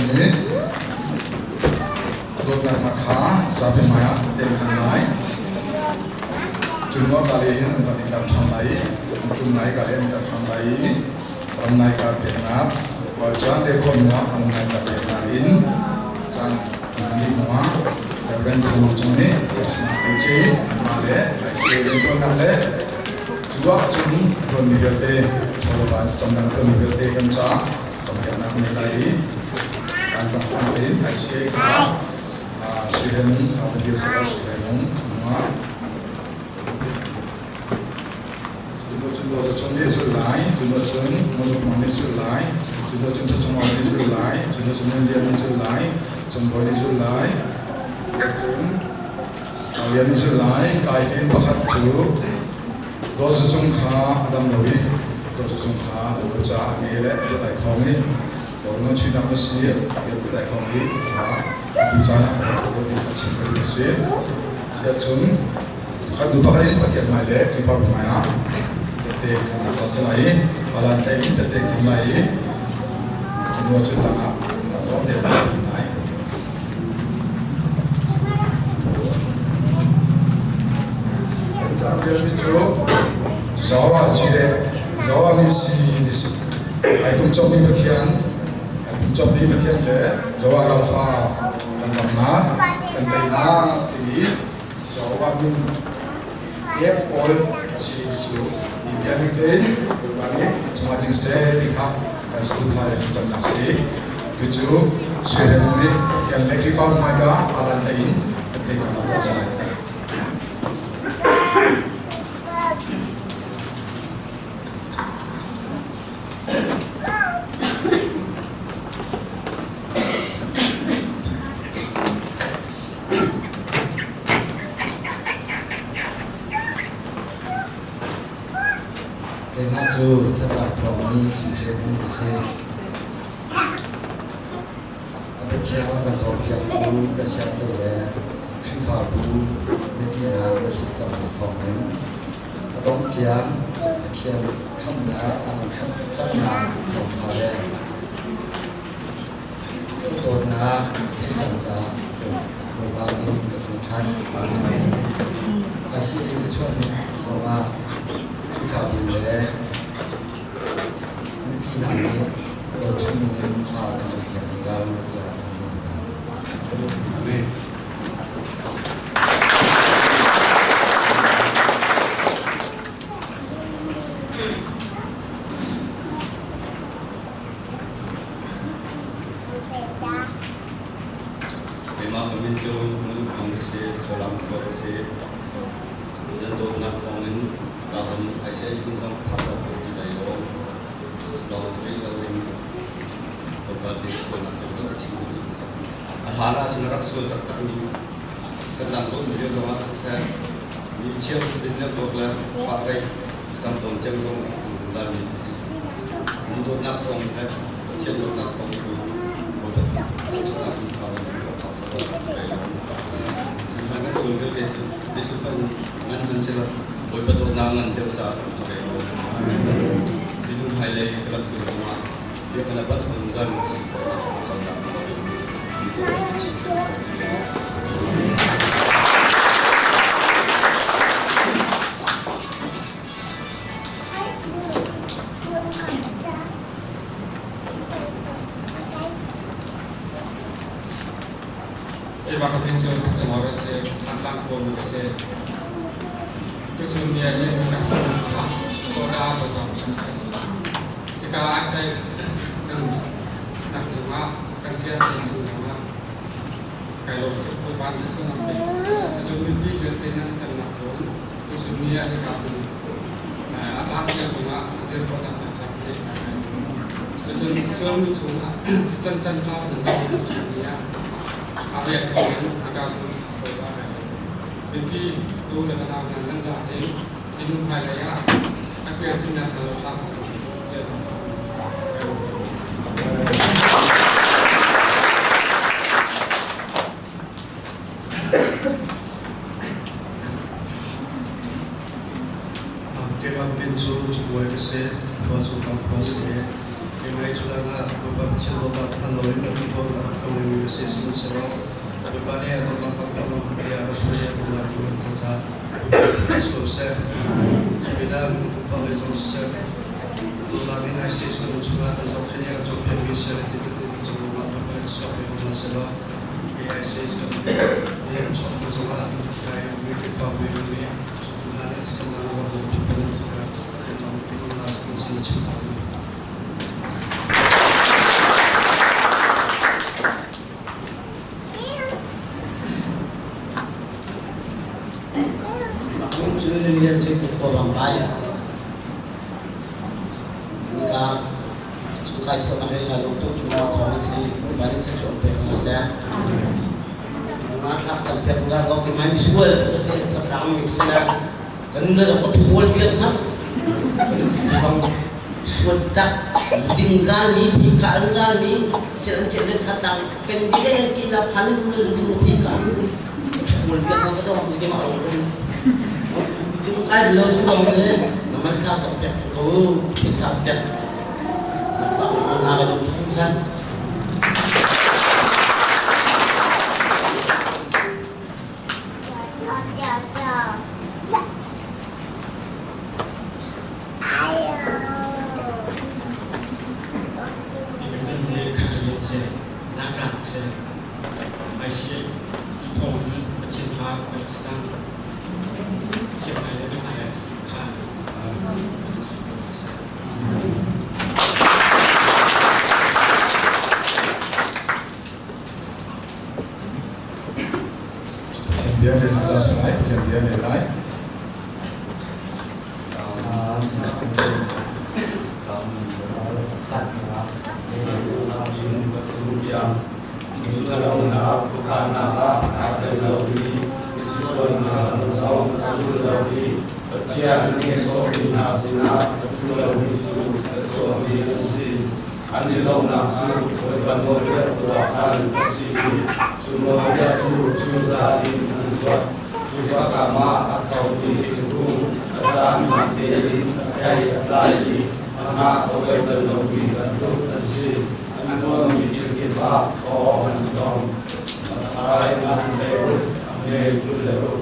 Pathian nih a dawtnak hna kha zapi hmaiah a tem khan lai. Cu hnuah ka le hin an van i tlar ṭhan lai i an ṭum lai ka le an tlar ṭhan lai i ramnai kar peknak caan le khua hnuah ramnai kar peknak in caan an hman dih hnuah Reverend Thangmang Cung nih sinak te ci anmah le ICA rianṭuannak le cu ah cun a ṭuanmi vialte chawleva in thlacamnak a ṭuanmi vialte kan caah cawnpiaknak an nei lai i kan tlangtlak tein ICA kha Sweden a dir sila Sweden hnuah Tunu cun Dawza Cung nih a zulh lai, tunu cun Ngunuk Mang nih a zulh lai, tunu cun Ṭha Cung Aung nih a zulh lai, tunu cun Ngun Lian nih a zulh lai, Cung Bawi nih a zulh lai, cun Kau Lian nih a zulh lai. Kai hin pakhat cu Dawza Cung kha a dam lo i Dawza Cung kha a dam lo caah a ke le a kut ai khawng i Rawl chuihnak na si tiah kut ai khawng i kha atu caan ah a rak ti kha chim ka duh a si. Siahcun pakhat hnu pakhat in Pathian hmai le Khrihfabu hmai ah tette khamnak caan si lai i alan tlaih in tette kham lai i cu hnu ah cun tangah nak zong te kan lai. Kan ca rianmi cu Zoa ci le Zoa nih si ti si. Ai tum cawpmi Pathian, ai tum cawpmi Pathian le Zoa Rafa kan damnak, kan teinak timi Zoa min pek pawl a si cu hi bia ning tein Bawipa nih cungah tling seh ti kha kan saduhthah le thlacamnak si. Cucu Suirem nih Pathian le Khrihfabu hmaika alan tlaih in tette khamnak ca a si. Keimah cu thlacam hrawng i Suicem in ka si. A biathiang a kan cawnpiaktu ka siate le Khrihfabu mipi hna na si cangnak thawngin a dongh tiang Pathian khamhnak a kan khamh cangnak thawngṭha le dawtnak a theih cang caah Bawipa min ka thangṭhat. ICA ka chuah hnu zongah Khrihfabu le mipi hna nih dawtmi in thla ka campiak zungzal tiah ka zumh hna. Amen. Keimah ka min cu Ngun Ang ka si, Falam khua ka si. Nan dawtnak thawngin ka zong ICA hmun zong phak lo ko ti lai lo. Lawng si lo in tlawmpal te sualnak te ka chim duh. A hlan ah cun rak sual taktakmi ka tlang ko mi lio zongah siseh, mi chiah din le vuak le pah vei cang tawn tiang zong an zungzal mi a si. Nan dawtnak thawng le Pathian dawtnak thawng cu Bawipa thangṭhatnak in pa in kai lawm. Cun kan sual vialte cu Jesuh kan ngan kan si lo. Bawipa dawtnak ngan deuh caah kan kai lawm. Minung hmailei ka lam tluan zongah biakinn a bat zungzal mi si khawhnak a si cangnak mi cu kan chim kan Keimah ka min cu Thacamawr a si, Thantlang khuami ka si. Tuchun ni ah hin ka kawh caah Bawipa kan theih. Hika Isaiah kan nak zungah kan sianginn cung zongah kai lawm tuk Bawipa nih cun an pek. Cucu mipi vialte nan thlacamnak thawng tuchun ni ah hika hmun a tlak tiang zongah a dir khawhnak caan ṭha kan ngeih cang lai. Cucun sualmi chungah can can tlau nan ngeih tuchun ni ah a riak thawngin hika hmun a khawi cang lai. Mipi nu le ka nau hna nan zate minung hmailei ah a kirtinak na lo hram cang tiah zangfah kai lawm tuk. Keimah min cu Cabuai ka si, ṭuan cu kan khua si. Ngai cu ah Bawipa Pathian dawtnak hngal loin a ti tawn a rak tlawngmi ka si. Sihmanhsehlaw Bawipa nih a dawtnak pakpalawng tiah ka hruai i a dawtnak cu kan ka caah Bawipa thangṭhat si ko seh. Cupidah hmunkhup lei zong siseh, dawtnak in ISIS kan um chungah kan zohkhenh i a kan cawnpiakmi seh le ti bantuk kan cung zongah Bawipa nih suak ve ko hna sehlaw hi ISIS kan hi an chuah hnu zongah kai mi Khrihfabu in mi zumtu hna nih thlacamnak in rak bawm tuk kan ti kha kan biapi na sin chim tawnmi. Akum cu Lian Si khua bang bai. Ka cu kai khawh nak hi ka lung tuk cu ma thawng si ban ka chuan pe ma se. Ma thlak tam pek la ko ki man sual tu se ka tlang mi se la kan na ko thol viat na zong sual tak ding zal mi phi ka an zal mi chen chen le khat lang pen bi le ki la phan le lu phi ka thol viat na ko to ki ma ong tu kai lo tu dong le na man kha tak tek ko ki thap tek na fa na ga dum thung kan. Pathian bia rel za sangai Pathian bia rel lai. Pathian nih sawhmi hna sinah a ṭhu lomi cu a chuahmi an si. An i lawmhnak cu Bawipa nawlbia tuah khan a si i cu nawlbia cu zungzal in an ruat. Cu bakah mah a khomi thingkung a caannak tein a thei a tlai i a hnah a uai bal lomi bantuk an si. An tuahmi thil kip ah aw an tong. A thai ngan deuh, a hme deuh.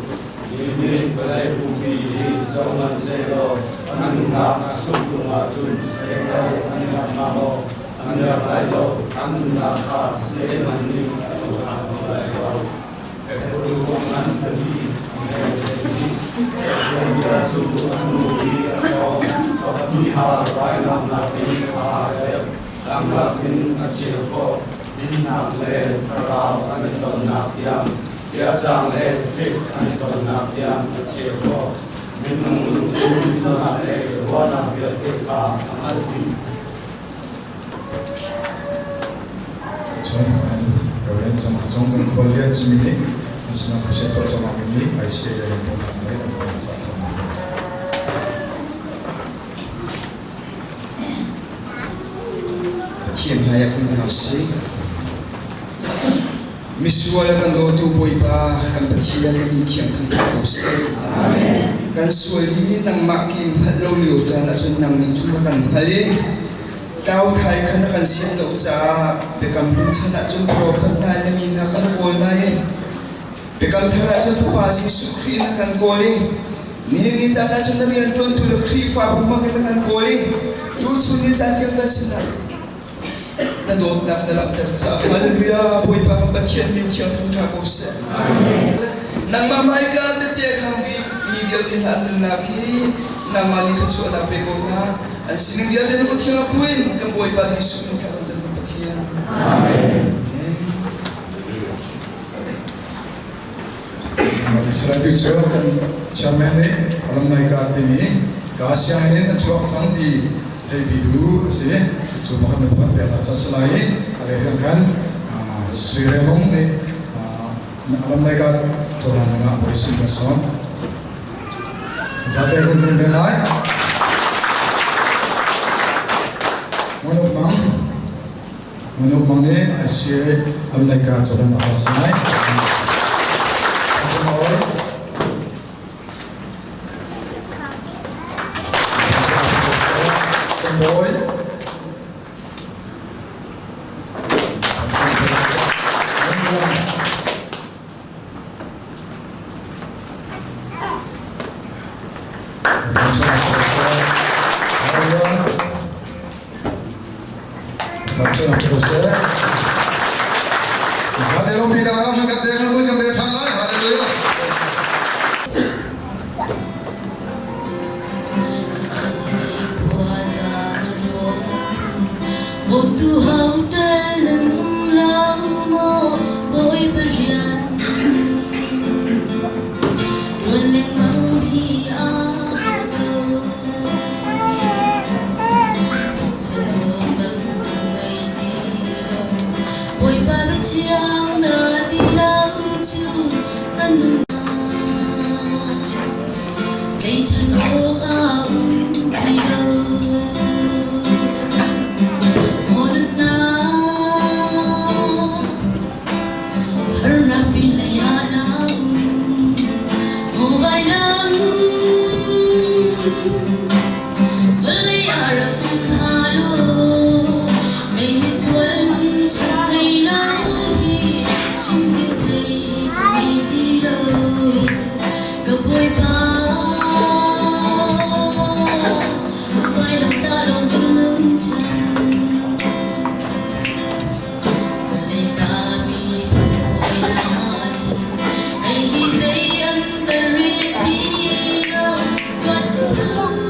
Hi nih vawlei pumpi hi co hmanhsehlaw a nunnak a sungh tung ahcun zeilo an iap hnga maw? An iap lai lo. An nunnak kha zeihmanh nih a cohlang kho lai lo. Ruang an timi bia cu a nu i a thawng. A pahnih ah vainamnak in aa rek. Lamlak in a cheu khawh. Dinnak le thlarau an i tonnak tiang Biacang le tlik an i tonnak tiang a cheu khawh. Minung lungthin nak le ruahnak vialte kha a hngalh dih. Cun an Reverend Zama Cung kan khual lian simi nih an sinah phusia tuah cuahmah mi nih ICA le riantuannak lei an fawn ca thlangnak le. Pathian hmai ah kun hna usih. Misual kan dawtu Bawipa kan Pathian na min thiang thangṭhat ko seh. Kan sual hi nangmah ki hngalh lo lio caan ahcun nang nih cun na kan hngalh i tlau thai kha na kan sian lo caah biakam hlun chan ahcun profet hna na mi hna kan kawl hna i biakam thar ahcun Fapa Jesuh Khrih na kan kawl i nihin ni caan ahcun na rianṭuantu le Khrihfabu hmang in na kan kawl i tuchun ni caan tiang kan sinah na dawtnak na langhter caah hallelujah Bawipa kan Pathian min thiang thangṭha ko seh. Nangmah hmaika tette a khangmi mi vialte hna an nunnak hi nangmah nih thluachuahnak pe ko hna. An sining vialte na kut thiang a puin kan Bawipa Jesuh min thla kan cam kan Pathian. Amen. Salatu cu kan chairman nih alumni card timi ka sianginn in a chuak cang ti theipi du a si. Cu pakhat na pakhat pek ah cun si lai i a leh rian khan Sui Re Mung nih alumni card cohlan dingah bawi sin kan sawm. Zate kun kan ve lai. Ngunuk Mang Ngunuk Mang nih ICA alumni card cohlan a si lai. Bawi. Hallelujah. Thangṭhat ko seh. Zate lawmpi nak ah kan deng lu kan bel ṭhan lai. Hallelujah. Bawmtu ho tel nan um lo maw Bawipa rian Ṭuan lengmang hi a har ko. Bawipa biathiang na ti lo cu kan nunnak tleichan awk a um ti lo. Maw nunnak harnak pinlei ah na um, maw vailam Vawlei ah rak um hna law, kei misual nun chiat lo hi chim ding zei ka ngei ti lo. Ka Bawipa, vailamtah lawng kan nun chan. Vawlei ta mi kan hawi hna nih kei hi zei an ka rel ti lo. Ruahchannak.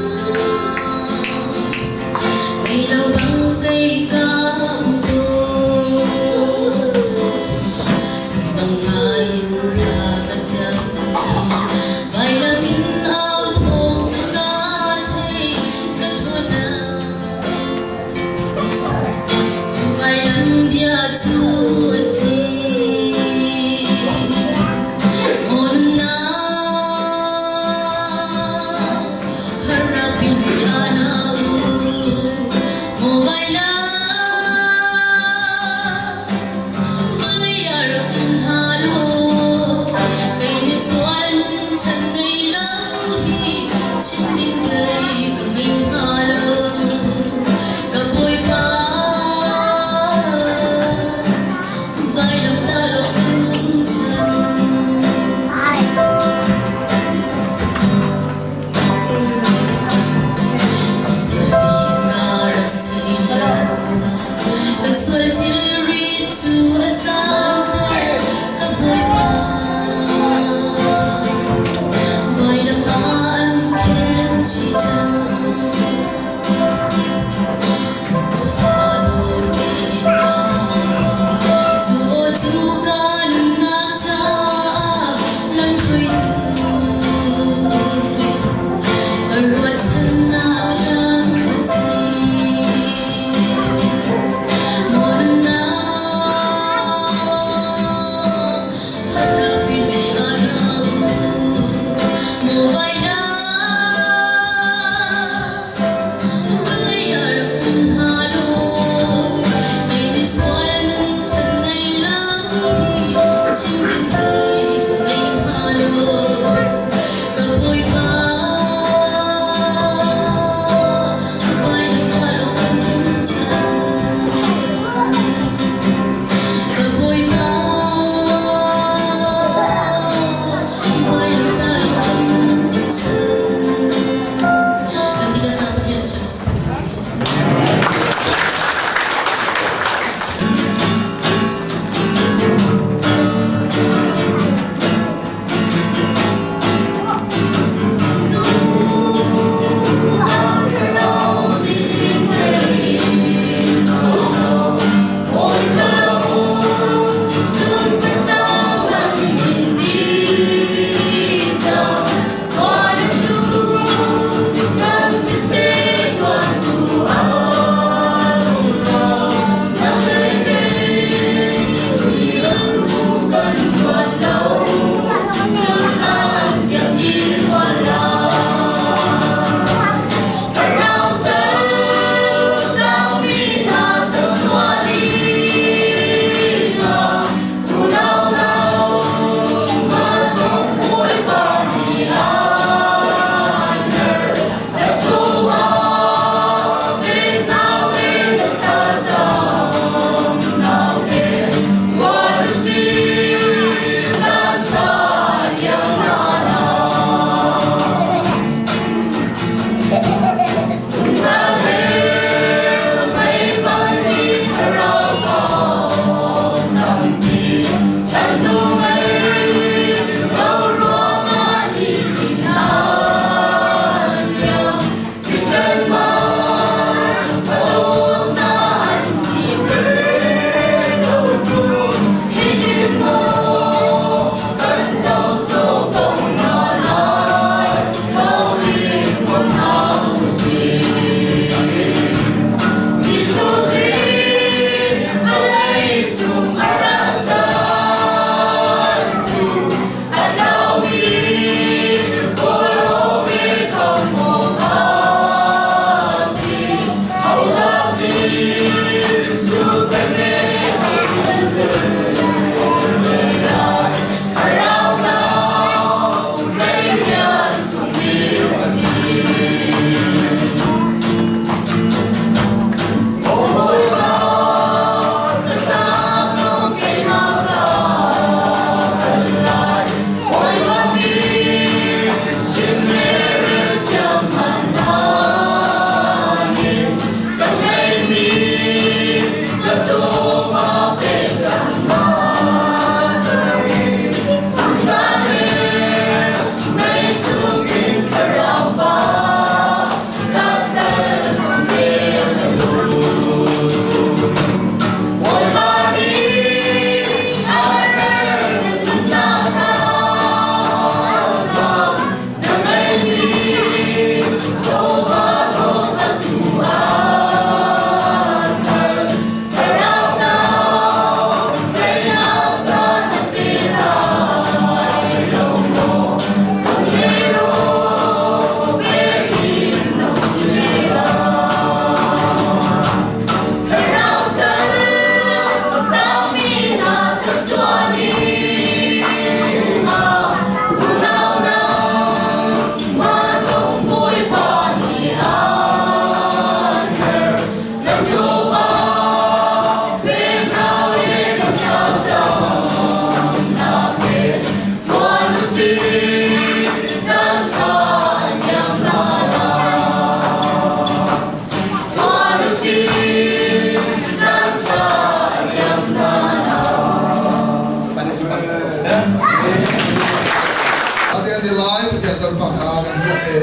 Ate an lai Pathian salpa kha kan dihlak te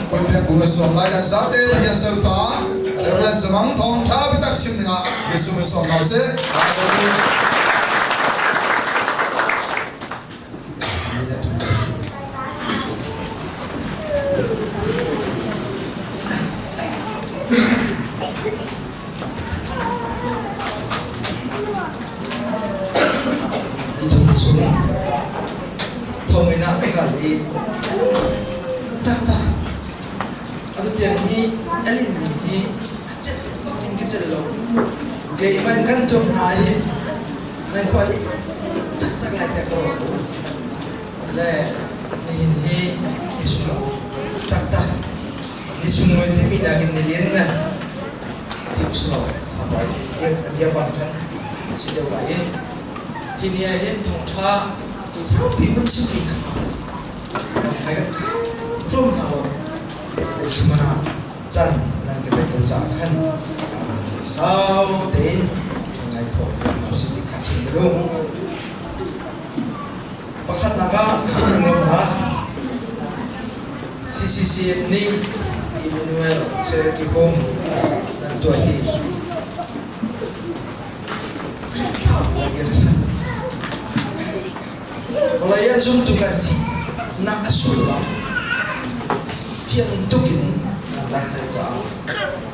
kun pek bu na sawm lai kan zate Pathian salpa Reverend Zamang Thawng Tha biatak chim dingah Jesuh min sawm hna usih. Nithum chung thonginn ah ka kal i a lin taktak. Atu tiang hi a linmi hi a celh bak in ka celh lo. Keimah in kan tuak hna hi nan khua lih taktak lai tiah ka ruat ko. Le nihin hi ni sunglawi taktak. Ni sunglawi timi nakin ni lianngan ti usulaw sampai bia bang khan si deuh lai i hi ni ah hin thawngṭha saupi hun chim ding kha ngai kan rum hna lo zei hrim ah can nan ka pek ko caah khan sau tein ngai khawh ti si ti kha chim ka duh. Pakhatnak ah lunglawmhnak CCCM nih Emmanuel Charity Home nan tuah hi Khrihfabu a dirchan. Vawlei ah zumtu kan si nak a sullam fiang tuk in nan langhter caah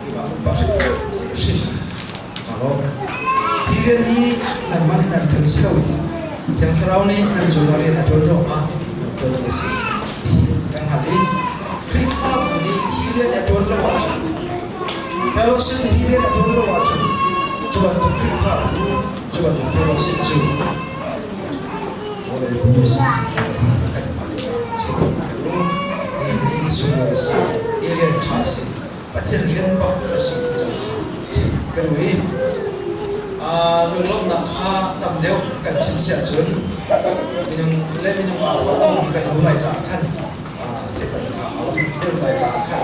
keimah pumpak hrim kaa lawm. Hi rian hi nanmah nih nan ṭuan si loin Thiang Thlarau nih nan cungah rian a ṭuan ruangah nan ṭuanmi a si ti hi kan hngalh i Khrihfabu nih hi rian a ṭuan lo ahcun fellowship nih hi rian a ṭuan lo ahcun cu bantuk Khrihfabu cu bantuk fellowship cu vawlei bu a si ti hi kanmah chim ka duh. Hi ni ni sunglawi a si, hi rian ṭha a si. Pathian rian bak a si ti zong kha chim ka duh i lunglawmhnak kha tam deuh kan chim si ahcun minung le minung aa forh khomi kan um lai caah khan Satan kha a duh deuh lai caah khan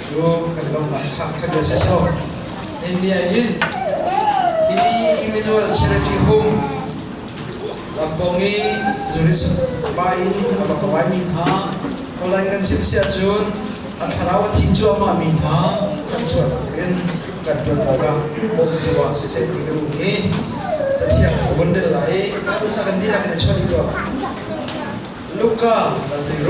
cu kan i lawmhnak kha kha bia si so India hin hi Emmanuel Charity Home lampawng i Juris pa in a va kawai mi hna online kan chim si ahcun a thlarau a thi cuahmah mi hna chanchuahnak in kan ṭuan awkah bawmtu ah siseh ti ka duh i cathiang ka vun rel lai i Bible ca kan dihlak in a chuah dih tuah lai. Luka dal 16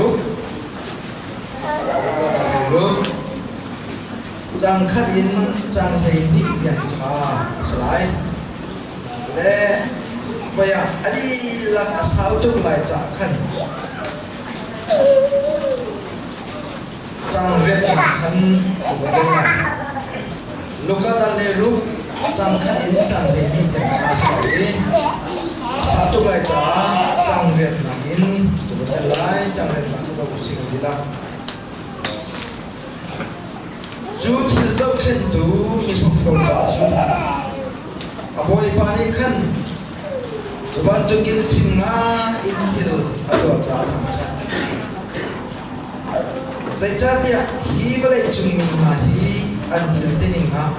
Luka dal 16 cang khat in cang 12 tiang kha a si lai. Le voi ah a dihlak a sau tuk lai caah khan Cang riatnak khan a va rel lai. Luka dal le ruk cang khat in cang 12 tiang kha a si lai i a sa tuk lai caah cang riatnak in ka va rel lai. Cang riatnak kha zoh usih kan ti la. Cu thil zohkhenhtu mihrokhrol pa cu a bawipa nih khan cu bantukin fim ngai in thil a tuah caah a thangṭhat. Zeicahtiah hi vawleicung mi hna hi an thil tining ah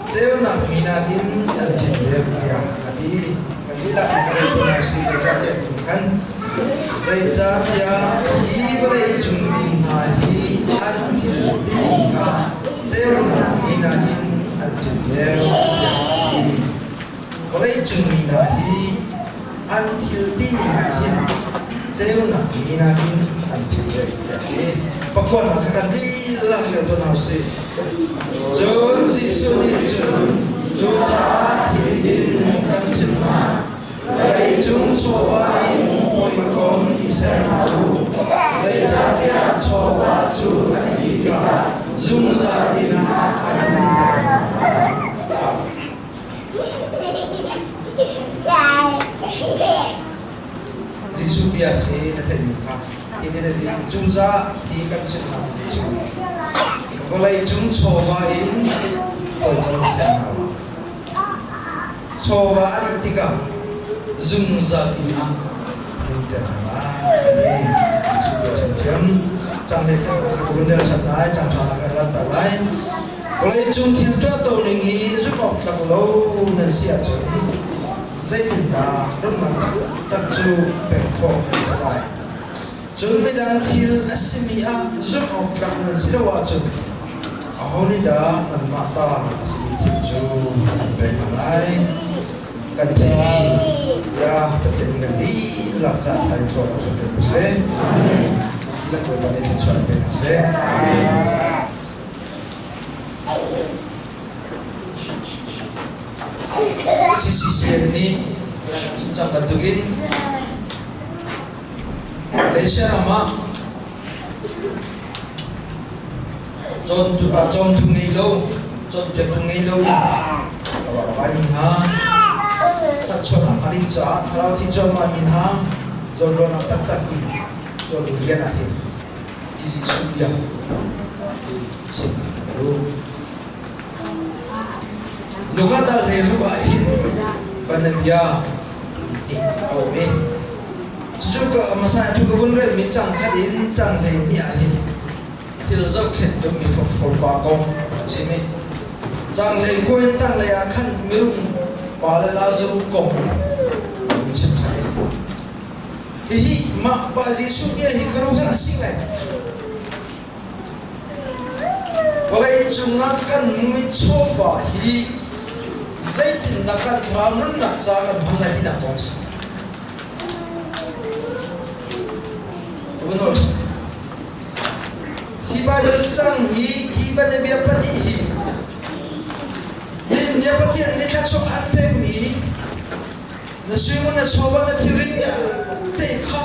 ceunak mi nakin an fim deuh tiah a ti. Kan dihlak in kan rel hna usih zeicahtiah timi khan zeicahtiah hi vawleicung mi hna hi an thil tining ah ceunak mi nakin an fim deuh tiah a ti. Vawleicung mi hna hi an thil tining ah hin ceunak mi nakin an fim deuh tiah a ti. Pakuatnak kha kan dihlak rel tuah hna usih. Cun Jesuh nih cun cucaah hitihin kan chimh hna, leicung chawva in hawikom i ser hna u, zeicahtiah chawva cu a dih tikah zungzal inn ah a hung hna. Jesuh bia si na theihmi kha hitin a ti, cucaah hi kan chimh hna Jesuh nih vawleicung chawva in hawikom ser hna u. Chawva a dih tikah zungzal inn ah nunter hna lai a ti. Jesuh bia ṭhiamṭhiam. Cang le kan ka vun rel ṭhan lai, cang ṭha kan langhter lai. Vawleicung thil tuahto ning i zumh awk tlak lo nan si ahcun zeitin Zeitindah rumnak taktak cu pek khawh an si lai? Cun midang thil a simi ah zumh awk tlak nan si lo ahcun aho nih dah nanmah ta a simi thil cu an pek hna lai? Kan theihmi bia Pathian nih kan dihlak caah thar in thlawh kan chuah piak ko seh. Dihlak Bawipa nih thluachuah in pe hna seh. CCCM nih chim cang bantukin Malaysia ram ah cawmtu ngei lo, cawnpiaktu ngei lo in a rak vaimi hna, thatchuahnak hnga ding caah thlarau thi cuahmahmi hna zawnruahnak taktak in tuahmi rian ah hin i Jesuh bia hi chim ka duh. Luka dal hlei ruk ah hin banabia ti a um i cucu ka hmasa tu ka vun relmi cang khat in cang hlei hnih ah hin thil zohkhenh dingmi hrokhrawl pa kong a chim i cang hlei kua in tanglei ah khan mirum pa le Lazaruh kong a vun chim ṭhan i hihi mah pa Jesuh bia hi khuaruahhar a si ngai. Vawlei cungah kan mui chawva hi zeitindah kan thlarau nunnak ca kan hman lai tinak kong a si. Vun Hi Bible cang hi hi banabia pahnih hi Nihin Pathian nih thluachuah an pekmi na suingun na chawva na thilri vialte kha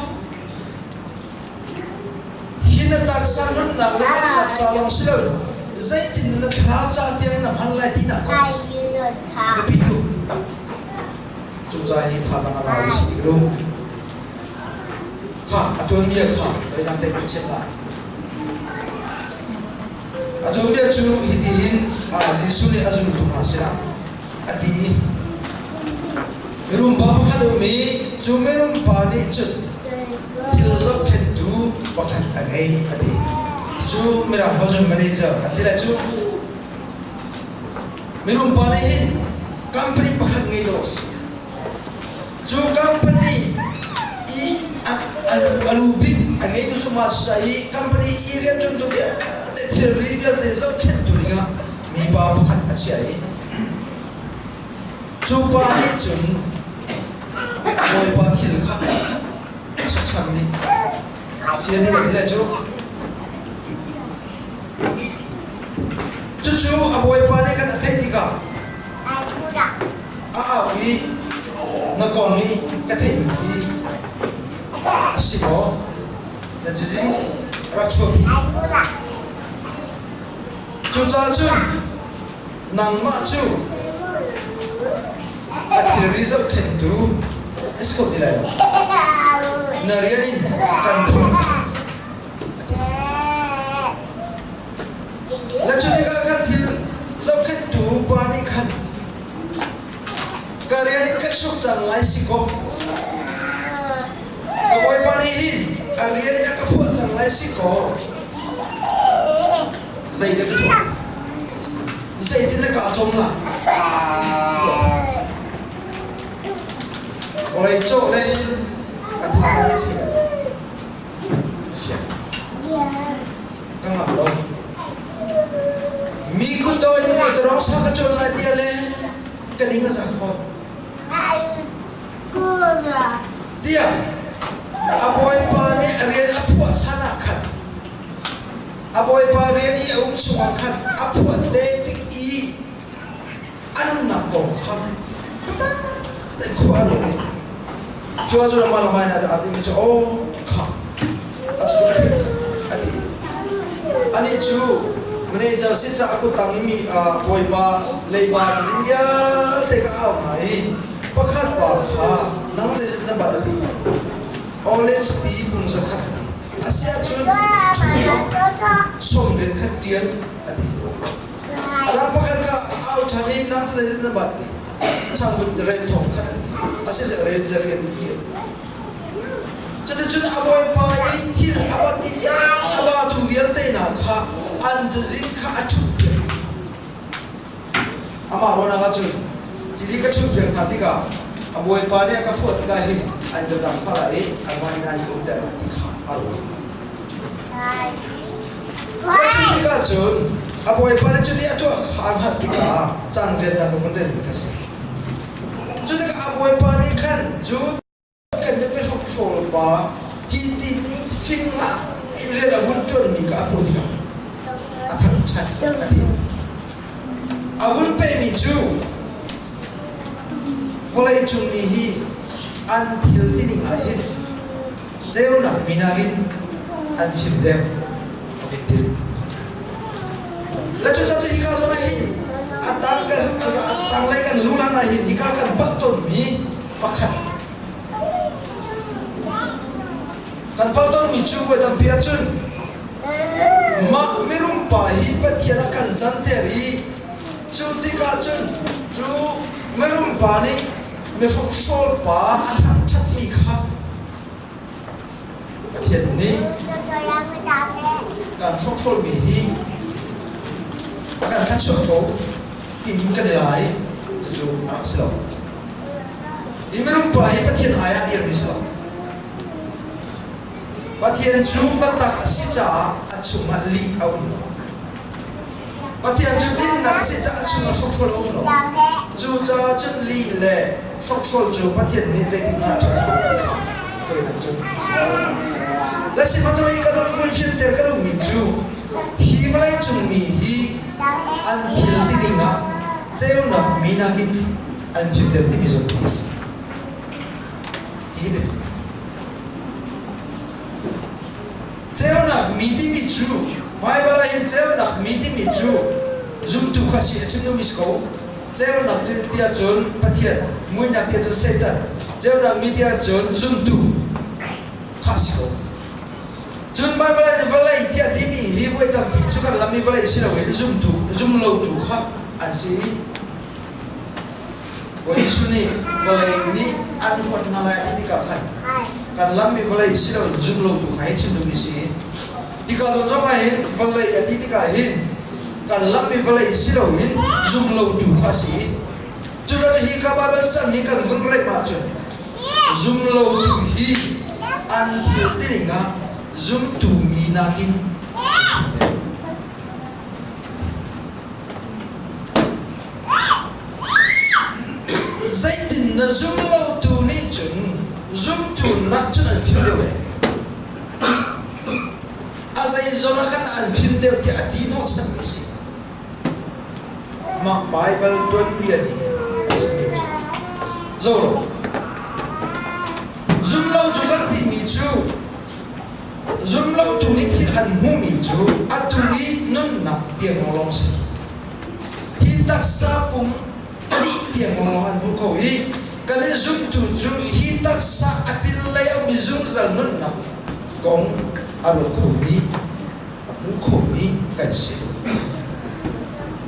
Hi na taksa nunnak le damnak ca lawng si lo zeitin na thlarau ca tiang na hman lai tinak kong a si. Biapi tuk. Cucaah hi thazaang a la u sih ti ka duh. Kha a tuanbia kha voidang te ka chim lai. A tuanbia cu hitihin Jesuh nih a zultu hna sinah a ti i mirum pa pakhat a um i cu mirum pa nih cun thil zohkhenhtu pakhat a ngei a ti. Cu mirang holh cun manager an ti lai cu. Mirum pa nih hin company pakhat ngei dawh a si. Cu company i a lu bik a ngeitu cu mah cu i company i rianṭuantu vialte thilri vialte zohkhenhtu dingah mipa pakhat a chiah i cu pa nih cun Bawipa thil kha a sawksam dih. Fian nih kan ti lai cu. Cucu a bawipa nih kan a theih tikah a au i na kong hi ka theihmi hi a si maw? Na cazin rak chuahpi. Cucaah cun nangmah cu a thilri zohkhenhtu na si kho ti lai lo. Na rian in kan phur cang a ti. Na cu tikah kan thil zohkhenhtu pa nih khan ka rian in ka chuak cang lai si kaw Ka bawipa nih hin a rian in a ka phuah cang lai si kaw zeidah ka tuah? Zeitin na kaa cawm lai? Vawlei cawh le ka tha hi chim. Fiang. Ka ngamh lo. Mi kutdawh in mawṭaw sa ka ṭuan lai tiah le ka ding a zak fawn. Tiah a bawipa nih a rian a phuah hlan ah khan a bawipa rian i a um chungah khan a phuah te tik i a nunnak kong kha biatak tein khua a ruat i cu ah cun amah le amah nih aa timi cu aw kha a cu ka theih cang a ti. Anih cu manager si caah a kuttang i mi bawipa leiba cazin vialte ka au hna i pakhat pa kha nang zeizat na bat a ti. Olive ti pung zakhat a ti. A si ahcun ṭhu sawmriat khat ṭial a ti. A dang pakhat kha a au ṭhan i nang zeizat na bat ti. Changvut rel thong khat a ti. A si rel zariat in ṭial. Cuticun a bawipa i thil a batmi a batu vialte hna kha an cazin kha a ṭhutpiak dih hna. Amah ruahnak ah cun tili ka ṭhutpiak hna tikah a bawipa nih a ka phuah tikah hin an ka zaangfah lai i anmah inn ah an ka umter lai ti kha a ruat. Cu tikah cun a bawipa nih cuti a tuah kha a hngalh tikah cangriannak a vun relmi kha a si. Cu tikah a bawipa nih khan cu kan biahrokhrawl pa hi ti ning fim ngah in rian a vun ṭuanmi kha a hmuh tikah a thangṭhat a ti. A vun pehmi cu vawleicung mi hi an thil tining ah hin ceunak mi nakin an fim deuh a vun ti. Le cucaah cu hika zawn ah hin a tang kan a tanglei kan lu lan ah hin hika kan palh tawnmi pakhat kan palh tawnmi cu voi tampi ahcun mah mirum pa hi Pathian a kan canter i cu tikah cun cu mirum pa nih mihrokhrawl pa a thangṭhatmi kha Pathian nih kan hrokhrawlmi hi a kan thluachuah ko tiin kan i lai cucu a rak si lo. Hi minung pa hi Pathian ai ah dirmi si lo. Pathian cu biatak a si caah a chungah lih a um lo. Pathian cu dinnak a si caah a chungah hrokhrawl a um lo. Cucaah cun lih le hrokhrawl cu Pathian nih zeitindah a ṭhat kho ti kha tawinak cun a si lo. Le sihmanhsehlaw hi ka zong vun fianter ka duhmi cu hi vawleicung mi hi an thil ti dingah ceunak mi nakin an fim deuh timi zong a si. Hi biapi. Ceunak mi timi cu Baibal ah hin ceunak mi timi cu zumtu kha si a chim duhmi si ko. Ceunak tiah cun Pathian, muihnak tiah cun Satan, ceunak mi tiah cun zumtu kha si ko. Cun Baibal ah hin vawlei tiah timi hi voi tampi cu kan lam i vawlei si loin zumtu, zumlotu kha an si. Bawi Jesuh nih vawlei nih an huat hna lai a ti tikah khan kan lammi vawlei si loin zumlotu kha hei chim duhmi si. Hika zawn zong ah hin vawlei a ti tikah hin kan lammi vawlei si loin zumlotu kha a si. Cucaah hi ka Baibal cang hi kan vun remh ahcun zumlotu hi an thil tining ah zumtu mi nakin Zeitin na zum lotu nih cun zumtu nak cun an fim deuh e. A zeizong ah khan an fim deuh tiah a ti hnawhchanmi a si. Mah Baibal tuanbia nih hin a chimmi cu Zoro zumlotu kan timi cu Zumlotu nih thil an hmuhmi cu atu i nunnak tiang lawnglawng a si. Hi taksa pum a dih tiang lawnglawng an hmuh ko i kan i zumtu cu hi taksa a pinlei a ummi zungzal nunnak kong a ruat khomi, a hmu khomi kan si.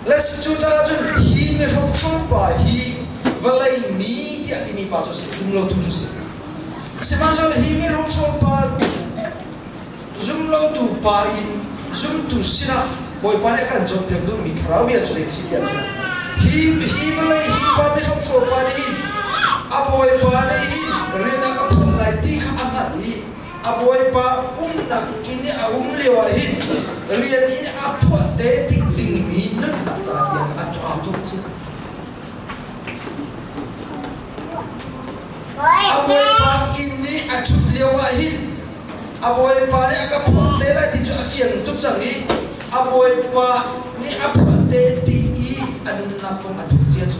Le cucaah cun hi mihrokhrol pa hi vawlei mi tiah timi pa cu a si, zumlotu cu a si. Sihmanhsehlaw hi mihrokhrol pa zumlotu pa in zumtu sinah Bawipa nih a kan cawnpiak duhmi thlarau bia cu zei a si tiah cun hi hi vawlei hi pa mihrokhrol pa nih hin a Bawipa nih hin rian a ka phuah lai ti kha a hngalh i a Bawipa umnak inn i a um lio ah hin rian i a phuah te tik dingmi nunnak ca tiang a tuah tuk si. A bawipa inn i a ṭhut lio ah hin a bawipa nih a ka phorh te lai ti cu a fiang tuk cang i a bawipa nih a phorh te ti i a nunnak kong a tuk cia cu.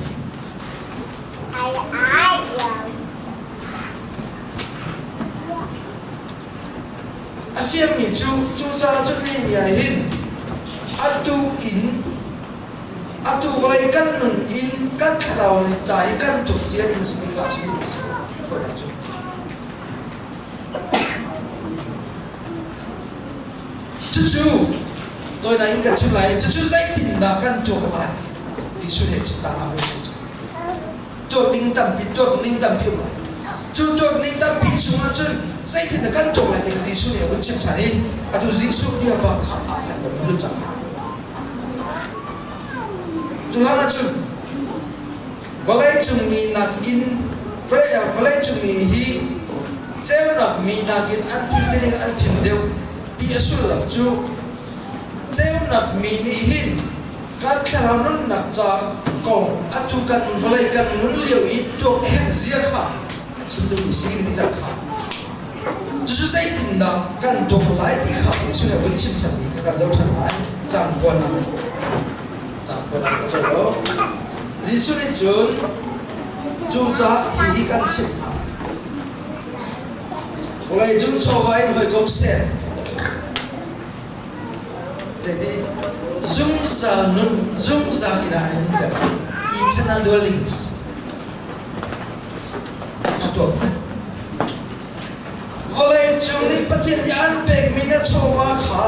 A fiangmi cu cucaah cun Nehemiah hin atu in Atu vawlei kan nun in kan thlarau ca i kan tuk cia ding a simi kha a chim duhmi a si. Khuaruahnak cu. Cucu tawinak in kan chim lai i cucu zeitindah kan tuak lai? Jesuh nih a chim tang ah chim cu. Tuak ding tampi, tuak ning tampi um lai. Cu tuak ning tampi chungah cun zeitindah kan tuak lai ti kha Jesuh nih a vun chim ṭhan i atu Jesuh bia bak kha ah khan kan lut cang. Cu hlan ahcun vawleicung mi nakin vawlei mi hi ceunak mi nakin an thil tining an fim deuh ti a sullam cu ceunak mi nih hin kan thlarau nunnak ca kong atu kan vawlei kan nun lio i tuak a herh zia kha a chim duhmi si ka ti cang kha. Cucu zeitindah kan tuak lai ti kha Jesuh nih a vun chim ṭhanmi kha kan zoh ṭhan lai. Cang kuan ah cang kuan ah ka zoh lo. Jesuh nih cun cucaah hihi kan chimh hna. Vawlei cung chawva in hawikom ser. Zeiti zungzal nun zungzal inn ah in ter eternal dwellings a tuah hmanh. Vawlei cung nih Pathian nih an pekmi na chawva kha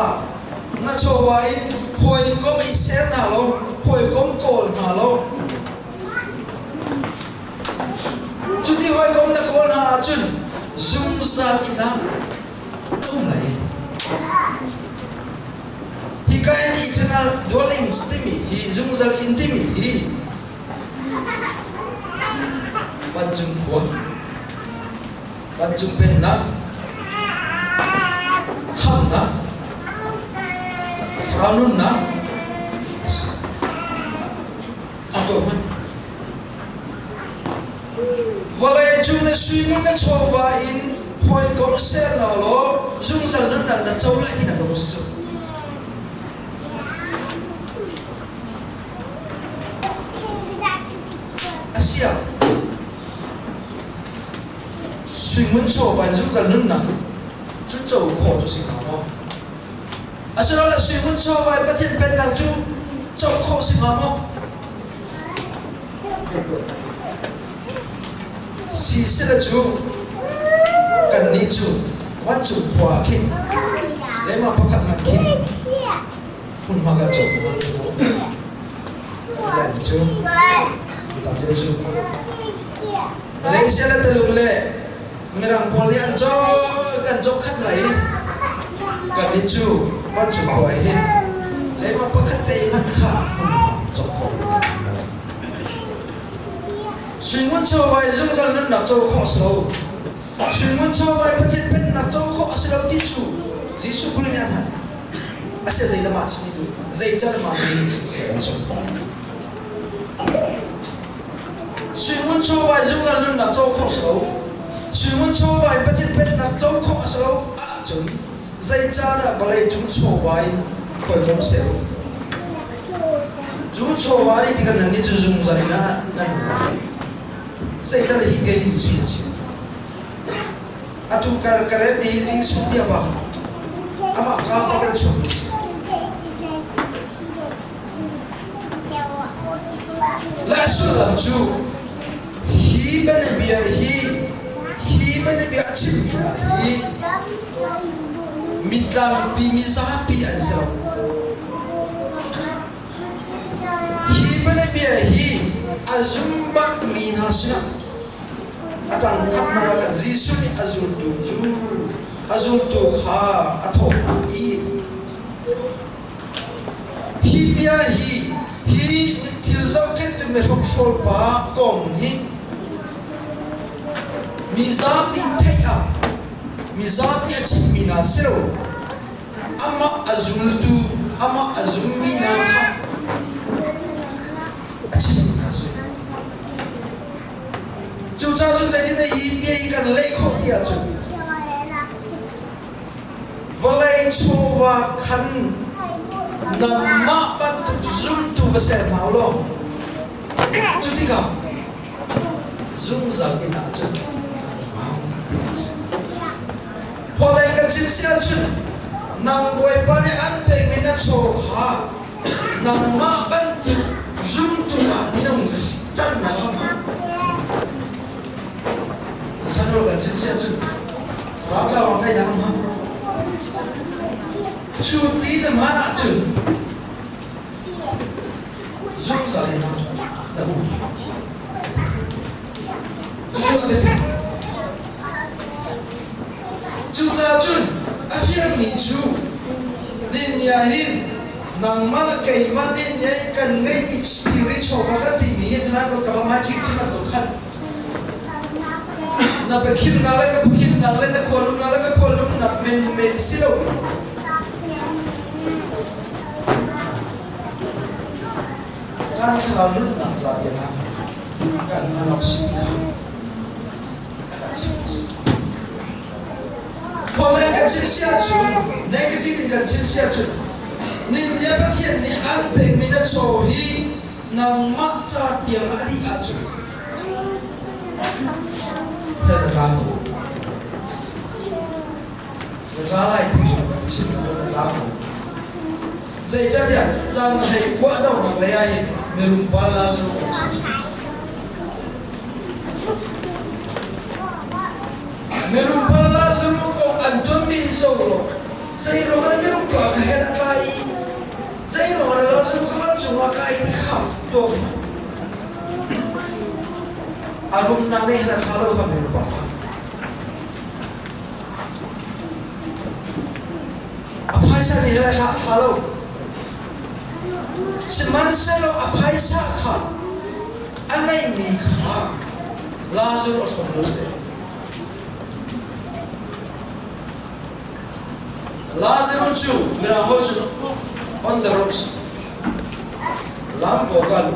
na chawva in hawikom i ser hna law hawikom kawl hna law cuti hawikom na kawl hna ahcun zungzal inn ah na um lai. Hika in eternal dwellings timi hi zungzal inn timi hi Vancung khua, vancung pennak, khamhnak, thlarau nunnak a si. A tuah hmanh. Vawlei cu na suimun na chawva in hawikom ser hna law zungzal nunnak na co lai ti na ka si cu. Asiah, suingun chawva in zungzal nunnak cu co khawh cu si hnga maw? Asilole suingun chawva in Pathian Pennak cu co khawh si hnga maw? Sisile cu kannih cu vancung khua ah khin lehmah pakhat hmanh khin hmunhma kan co ko cu cu tam deuh cu Malaysia le Tuluk le Mirang pawl nih an co kan cok khat lai i kannih cu vancung khua hin lehmah pakhat te hmanh kha hmunhma cok khawh kan Suingun chawva in zungzal nunnak co khawh a si lo. Suingun chawva in Pathian pennak co khawh a si lo ti cu Jesuh Khrih nih a hngalh. A sia zeidah mah chim duh? Zeican mah hi chim si a sung. Suingun chawva in zungzal nunnak co khawh a si lo. Suingun chawva in Pathian pennak co khawh a si lo ahcun Zeicahdah vawleicung chawva in hawikom ser u? Cu chawva nih tikah nannih cu zungzal in ah nan um lai. Zeicahdah hi bia hi Jesuh nih a chim? Atu kar ka relmi hi Jesuh bia bak amah kaa bak in a chuakmi a si. Le a sullam cu hi bianabia hi hi bianabia a chimmi hna hi mitlangpi mizapi an si lo. Hi bianabia hi a zum bakmi hna sinah a cang khatnak ah khan Jesuh nih a zultu cu a zultu kha a thawh hna i Hi bia hi hi thil zohkhenhtu mihrokhrol pa kong hi mizapi theih ah mizapi a chimmi hna si lo amah a zultu amah a zummi hna kha a chimmi hna si. Cucaah cun zeitin hi bia hi kan leh khawh ti ahcun Vawlei chawva khan nangmah bantuk zumtu va ser hna u law cu tikah zungzal inn ah cun mau ti a si. Vawlei kan chim si ahcun nang Bawipa nih an pekmi na chaw kha nangmah bantuk zumtu ah minung na si cannak kha hmang. Chan kan chim si ahcun ralkap ram teinak hmang. Cu ti na hman ahcun zungzal in na um. Cucu a biapi. Cucaah cun a fiangmi cu ninia hin nangmah le keimah nih nih kan ngeihmi thilri chawva kan timi hi tunai ka bang hai chik chim bantuk khan. Na biakhimnak le ka biakhimnak le na khualumnak le ka khualumnak menmen si loin kan thlarau nunnak ca tiangah kan hman awk si kha kan chim a si. Khualeng kan chim si ahcun negative in kan chim si ahcun nin Pathian nih an pekmi na chaw hi nangmah ca tiang a dih ahcun na tla ko. Na tla lai ti cu ka chim lo na tla ko. Zeicahtiah caan hlei kuah dohnak lei ah hin mirum pa Lazarus kong chim cu. Mirum pa Lazarus kong an tonmi hi so law zei ruangah mirum pa ka hen a tla i zei ruangah Lazarus ka van cungah kai ti kha tuak hmanh. A rumnak nih hin a tha lo kha mirum pa kha. A phaisa nih hin a thla a tha lo. Sihmanhsehlaw a phaisa kha a ngeihmi kha Lazarus a hrawm lo si. Lazarus cu Mirang holh cun on the rocks lam pawng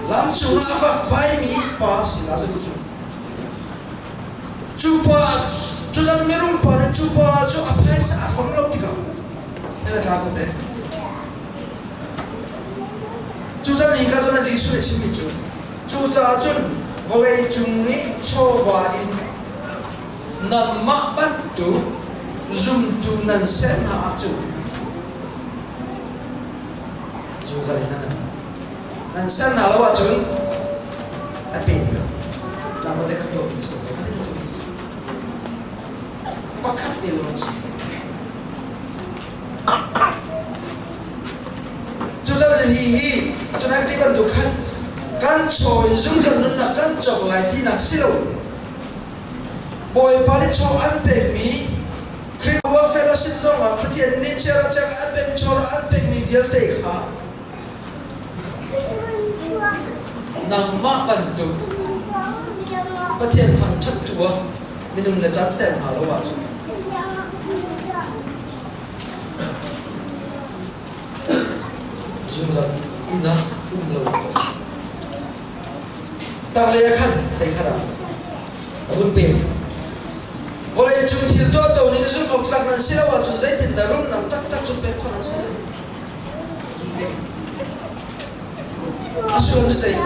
lam cungah a vakvaimi pa si Lazarus cu. Cu pa cu zan minung pa nih cu pa cu a phaisa a hrawm lo tikah nan a tla ko te. Cu zan ni ka cun Jesuh nih chimmi cu cucaah cun vawlei cung nih chawva in nanmah bantuk zumtu nan ser hna ahcun zungzal in nan nan ser hna lo ahcun a pe ti lo. Nangmah te kan tuahmi si ko, kan tuahmi si. Pakhat te lawng si. Cucaah hi hi tunai ti bantuk khan kan chaw in zungzal nunnak kan cawk lai tinak si lo. Bawipa nih chaw an pekmi Khrihfa fellowship zongah Pathian nih chiara chiak an pekmi chaw an pekmi vialte kha nangmah bantuk Pathian thangṭhattu ah minung na canter hna lo ahcun zungzal inn ah um lo khawh a si. Tanglei ah khan thei khat ah a hun pek. Vawlei cung thil tuahto nih zumh awk tlak nan si lo ahcun zeitindah rumnak taktak cu pek khawh nan si lai? A sullam cu zei?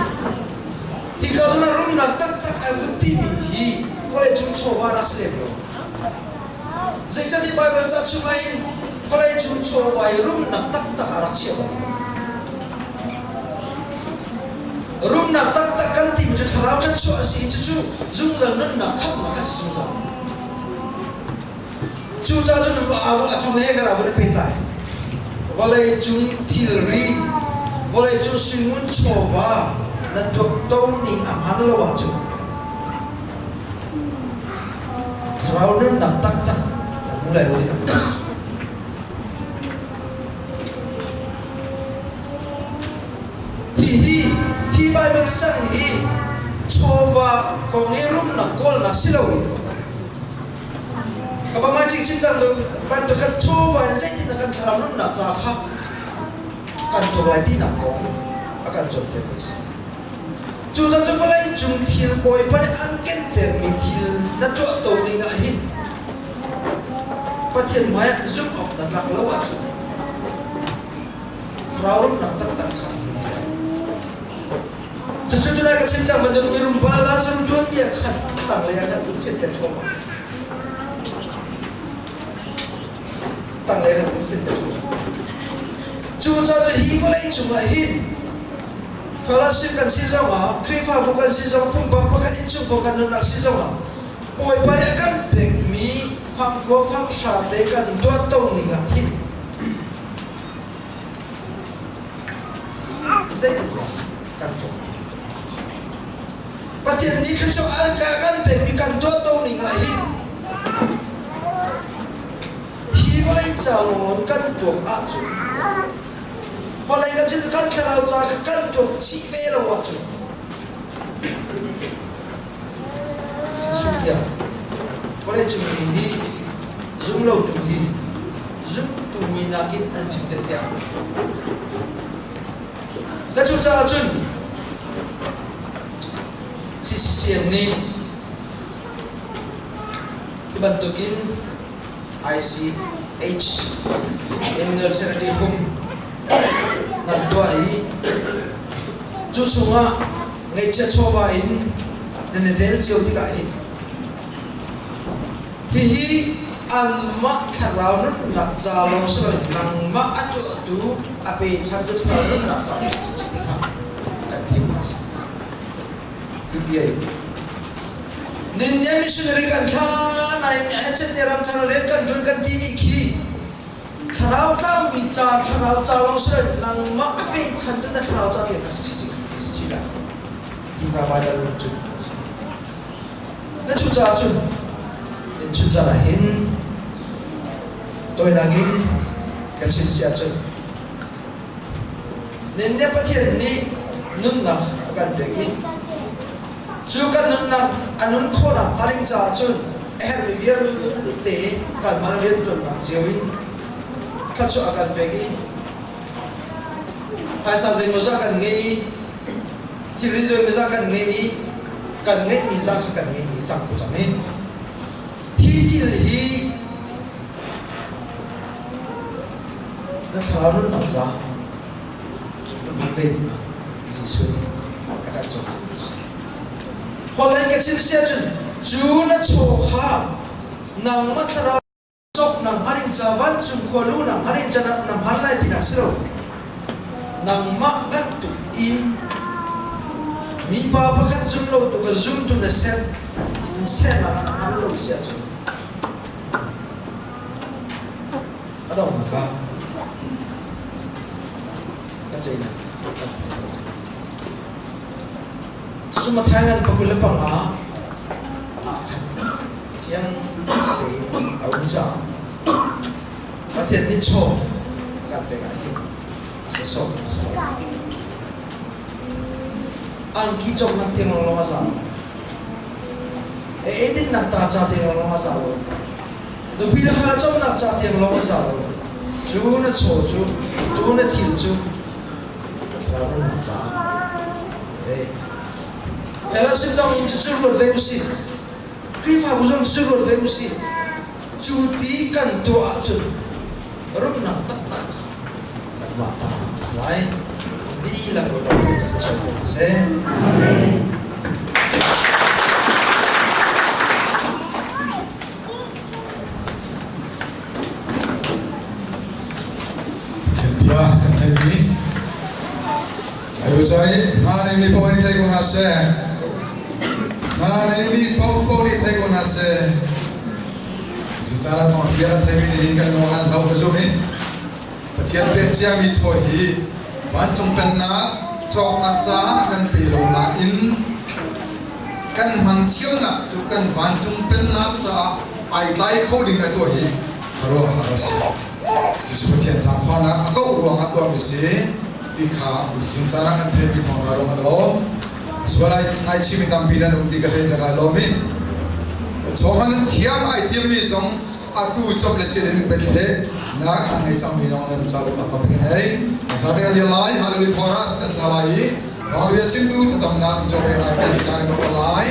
Hika zawn ah rumnak taktak ai hun timi hi vawleicung chawva rak si lem lo. Zeicahtiah Baibal ca chungah hin vawleicung chawva i rumnak taktak a rak chiah bal. Rumnak taktak kan timi cu thlarau thluachuah a si i cucu zungzal nunnak khamhnak a si zungzal. Cucaah cun a cung he kan vun i pehtlai. Vawleicung thilri, vawleicung suingun chawva na tuakto ning a hman lo ahcun thlarau nunnak taktak na hmu lai lo ti na hmu Hihi hi Baibal sang hi chawva kong i rumnak kawlnak si loin Ka bang ṭih chin cang bantuk kan chawva in zeitin dah kan thlarau nunnak ca kha kan tuah lai tinak kong a kan cawnpiak mi a si. Cucaah cu vawlei cung thil Bawipa nih an kentermi thil na tuah to ning ah hin Pathian hmaiah zumh awk na tlak lo ahcun thlarau rumnak taktak kha hmu lai. Cucu tunai ka chim cang bantuk mirum pa Lazarus tuanbia khan tanglei ah khan hun fianter thluahmah. Tanglei ah khan hun fianter thluahmah. Cucaah cu hi vawlei cungah hin fellowship kan si zongah, Khrihfabu kan si zong, pumpak pakhat innchungkhar kan nunnak si zongah Bawipa nih a kan pekmi fangkua fanghra te kan tuahto ning ah hin Zeitik kan tuah? Pathian nih thluachuah an ka kan pekmi kan tuahto ning ah hin hi vawlei ca lawng kan tuak ahcun vawlei kan cun kan thlarau ca kha kan tuak chih ve lo ahcun. Vawleicung mi hi zumlotu hi zumtu mi nakin an fim deuh tiah an ruat. Na cucaah cun CCM nih hi bantukin ICH Annual Charity Home nan tuah i cu chungah ngeihchiah chawva in nan i tel cio tikah hin hihi anmah thlarau nunnak ca lawng si loin nangmah a tuahtu a pechantu thlarau nunnak ca pek si ti kha kan theih a si. Hi bia hi Ninnian missionary kan thla nai mi ram thar rian kan ṭuan kan timi khi thlarau tlangmi ca thlarau ca lawng si loin nangmah a pechantu na thlarau ca tiang kha si si lai. Hi hna Baibal nih cun na cu caah cun in chun caan ah hin tawinak in ka chim si ahcun Ninne Pathian nih nunnak a kan pek i cu kan nunnak a nun khawhnak hnga ding caah cun a herhmi vialte kanmah rianṭuannak cio in thluachuah a kan pek i phaisa zeimawzah kan ngei i thilri zeimawzah kan ngei i kan ngeihmi zah kha kan ngeihmi cang ko cang i hi thil hi na thlarau nunnak ca na hman ve dingah Jesuh nih a kan cawnpiak si. Holh in ka chim si ahcun cu na chaw kha nangmah thlarau cawk nang hman in ca vancung khua lu nang hman in ca na hman lai tinak si lo. Nangmah bantuk in mipa pakhat zum lo tu ka zumtu na ser in sernak ah na hman lo si ahcun a donghnak ah ka ceinak kan Cucu Matthai ngan 25 ah khan fiang tein a um caah Pathian nih chaw kan pek ah hin a sasawm a si lo. Angki cawknak tiang lawnglawng a za lo. Eidinnak ta ca tiang lawnglawng a za lo. Nupi le fale cawmnak ca tiang lawng a za lo. Cu na chaw cu, cu na thil cu ka thlarau nunnak caah ve. Fellowship zong in cucu ruat ve usih. Khrihfabu zong cucu ruat ve usih. Cu ti kan tuah ahcun rumnak taktak kha kanmah ta a si lai. Dihlak Bawipa nih kan thluachuah ko hna seh. Pathian bia kan theihmi Ayu cai hna neimi paoh nih thei ko hna seh. Hna neimi paoh paoh nih thei ko hna seh. Cucaah thawng bia kan theihmi nih hin kan lung a kan hloh ka zum i Pathian pek ciami chaw hi vancung pennak cawknak caah a kan pe lo nain kan hman thiamnak cu kan vancung pennak caah ai tlai kho ding a tuah hi khuaruahhar a si. Jesuh Pathian zaangfahnak a kauh ruangah tuahmi si ti kha zing caan ah kan theihmi thawngṭha ruang kan lawm. A sual ai ngaichimi tampi nan um ti ka theih caah lawm i chawng an thiam ai tiammi zong atu cop le cil in biathleh nak an ngei cangmi lawng nan ca biatak tampi kan ei. Zate kan dir lai, Hallelujah chorus kan sa lai i Thawngṭha chimtu thlacamnak i cawk lai kan caan kan dawt lai.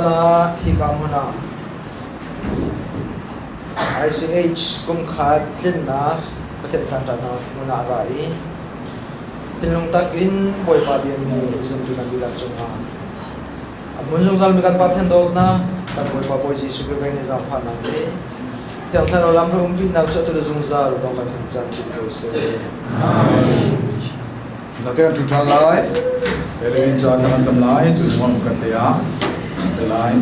caan ah hika hmun ah ICH kumkhat tlinnak Pathian thangṭhatnak hmun ah a ra i thinlung tak in Bawipa biami zumtu kan dihlak cungah a hmun zungzalmi kan Pa Pathian dawtnak, kan Bawipa Bawi Jesuh Khrih veng i zaangfahnak le Thiang Thlarau lam le umpinak cu atu le zungzal dong kan hun cang chin ko seh. Amen. Zate kan ṭhu ṭhan lai. Elevin ca kan tam lai. Tu hmang kan te ah te lai.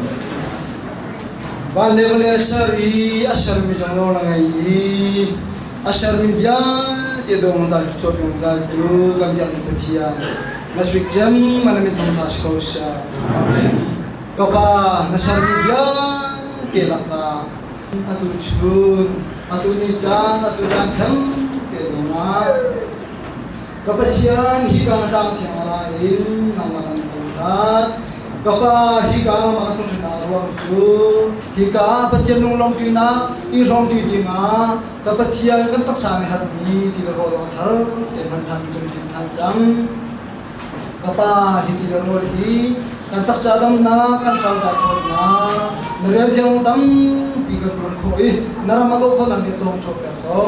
Van le vawlei a ser i a sermi dong lo na ngei i a sermi vialte dong dal cu cawpiang daltu kan biakmi Pathian na suik cem mana min thong tha si ko seh. Ka pa na sermi vialte lakah atu chun atu ni caan atu caan theng te zongah Ka Pathian, hika na tlang thiang a ra in nangmah kan thangṭhat. Ka Pa, hika nangmah kan thangṭhatnak a ruang cu hika ah Pathian lunglawmhṭinak i hrawmṭi dingah ka Pathian kan taksa nih hatmi ti le rawl a thar te hman ṭhan kan ṭin ṭhan cang. Ka Pa, hi ti le rawl hi kan taksa damnak, kan thlarau ṭhawnnak, na rian thiang tampi kan ṭuan khawh i na ram a kawh khawhnak nih zong ṭhawt pek ko.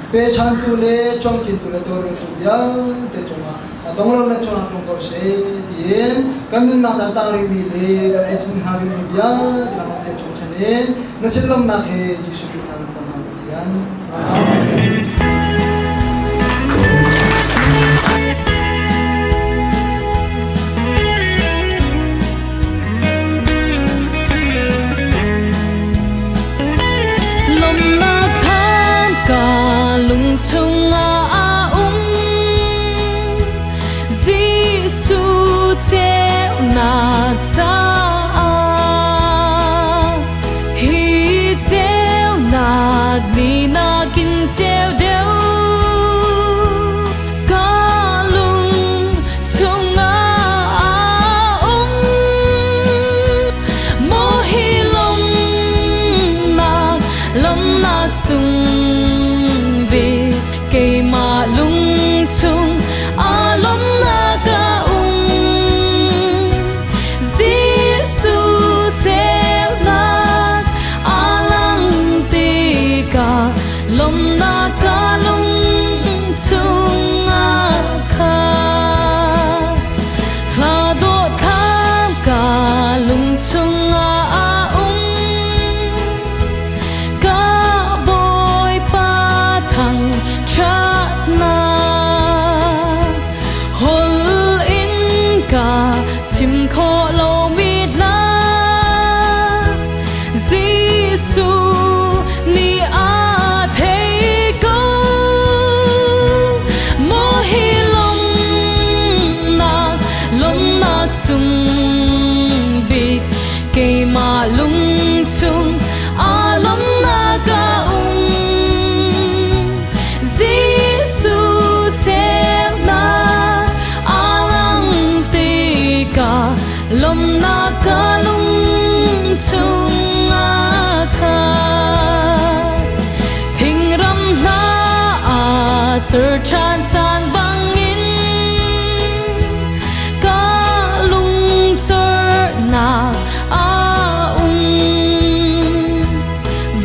Pechantu le chawngkhintu le tawlreltu vialte cungah a dong lo na cungah tlung ko seh tiin kan nunnak dan tang rihmi le kan ei ding hnga rihmi vialte nangmah te chung chan in na thinlungnak he Jesuh Khrih thang kan hmang Pathian. Amen. Lawmnak thlam ka lung chungah a um. Jesuh ceunak caah hi ceunak ni nakin ceu deuh ka lung chungah a um. Maw hi lawmnak, lawmnak sung bik keimah lung chung aa lawmnak a um. Jesuh ceunak aa lang tikah lawmnak ka lung chungah khat. Hla dawh thlam ka lung chungah a um. Ka Bawipa thang ṭhatnak holh in ka chim khawh lomi hla Jesuh nih a thei ko. Maw hi lawmnak, lawmnak sung bik keimah lung chung aa lawmnak a um. Jesuh ceunak aa lang tikah lawmnak ka lung chung a khat. Thingram hna aa cer ṭhan caan bangin ka lung cernak a um.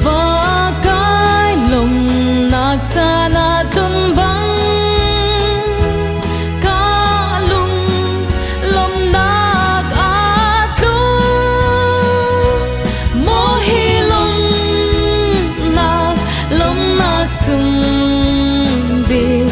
Va kai lawmnak caan ah tlun bang ka lung lawmnak aa tlung. Maw hi lawmnak, lawmnak sung bik.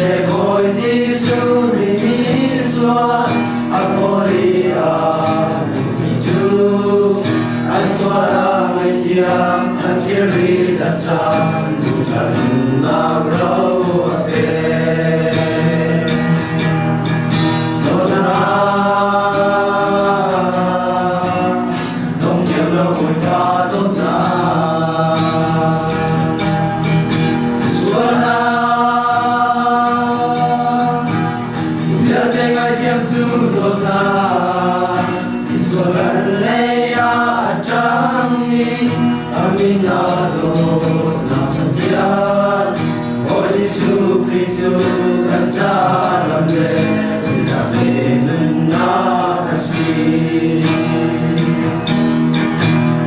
Siseh Bawi Jesuh nih mi sual a kawl i a hmuhmi cu an sual a ngaihthiam, an thilrit a cang, zungzal nunnak ro a pek. Dawtnak, dong thiam lo Bawipa dawtnak. Sualnak vialte ngaithiamtu dawtnak, sual lei ah a ṭangmi a min ah dawtnak Pathian, Bawi Jesuh Khrih cu kan caah lam le biatak le nunnak a si.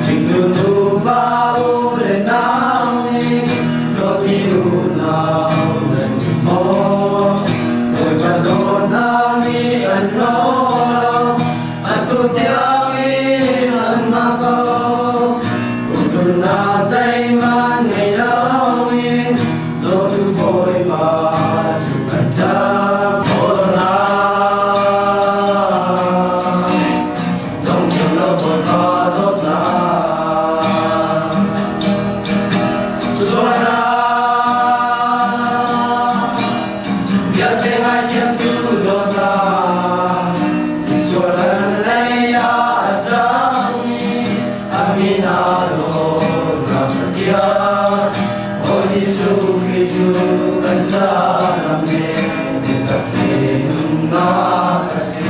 Hringtu nupa u le nau nih dawtmi unau nan maw? Bawipa dawtnak nih an law lo, atu tiangin anmah ko. Kumdunnak zeihmanh ngei loin dawtu Bawipa cu kan cam. Dawtnak, dongthiam lo Bawipa dawtnak. Sualnak vialte ngaithiamtu dawtnak, sual lei ah a ṭangmi a min ah dawtnak Pathian, Bawi Jesuh Khrih cu kan caah lam le biatak le nunnak a si.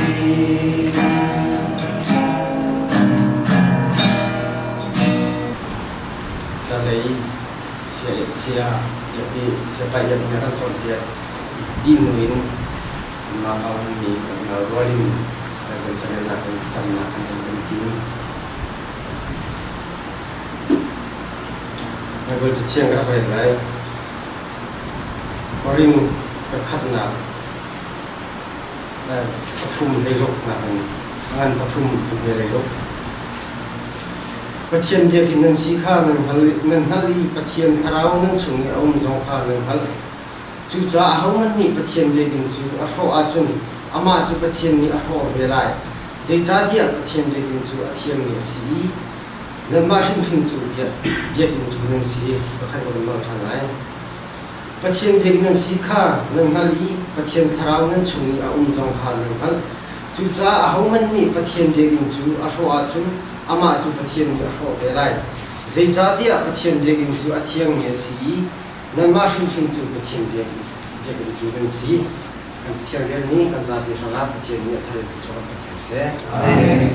Calei sia iap i siapa iap nih a kan cawnpiak dih hnu in anmah ka ummi kan rual in Bible carelnak in thlacamnak kan hei kan tim. Bible cathiang ka rak rel lai. Korin pakhatnak pathum hleiruknak in ngan pathum hleiruk. Pathian biakinn nan si kha nan hngalh i Pathian Thlarau nan chung i a um zong kha nan hngalh. Cucaah ahohmanh nih Pathian biakinn cu a hrawh ahcun amah cu Pathian nih a hrawh ve lai. Zeicahtiah Pathian biakinn cu a thiangmi a si i nanmah hrimhrim cu biakinn cu nan si. Pakhat ka van ṭhan lai. Pathian biakinn nan si kha nan hngalh i Pathian Thlarau nan chung i a um zong kha nan hngalh. Cucaah ahohmanh nih Pathian biakinn cu a hrawh ahcun amah cu Pathian nih a hrawh ve lai. Zeicahtiah Pathian biakinn cu a thiangmi a si i nanmah hrimhrim cu Pathian biakinn cu nan si. Kan Cathiang relmi kan zate hrangah Pathian nih a thar in thluachuah kan pek seh. Amen.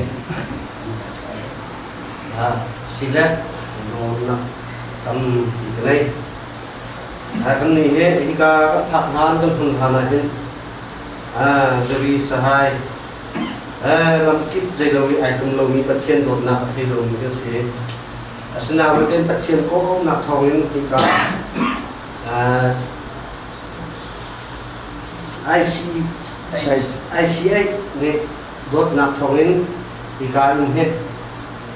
Sile lawmnak tam ka ngei. Kan nih hi hika kan phak hlan kan hun hlan ah hin Zuri sahai lamkip zeilo i ai tum lomi Pathian dawtnak a thei lomi kan si. Asinain Pathian kawhauhnak thawngin hika ICA nih dawtnak thawngin hika in hi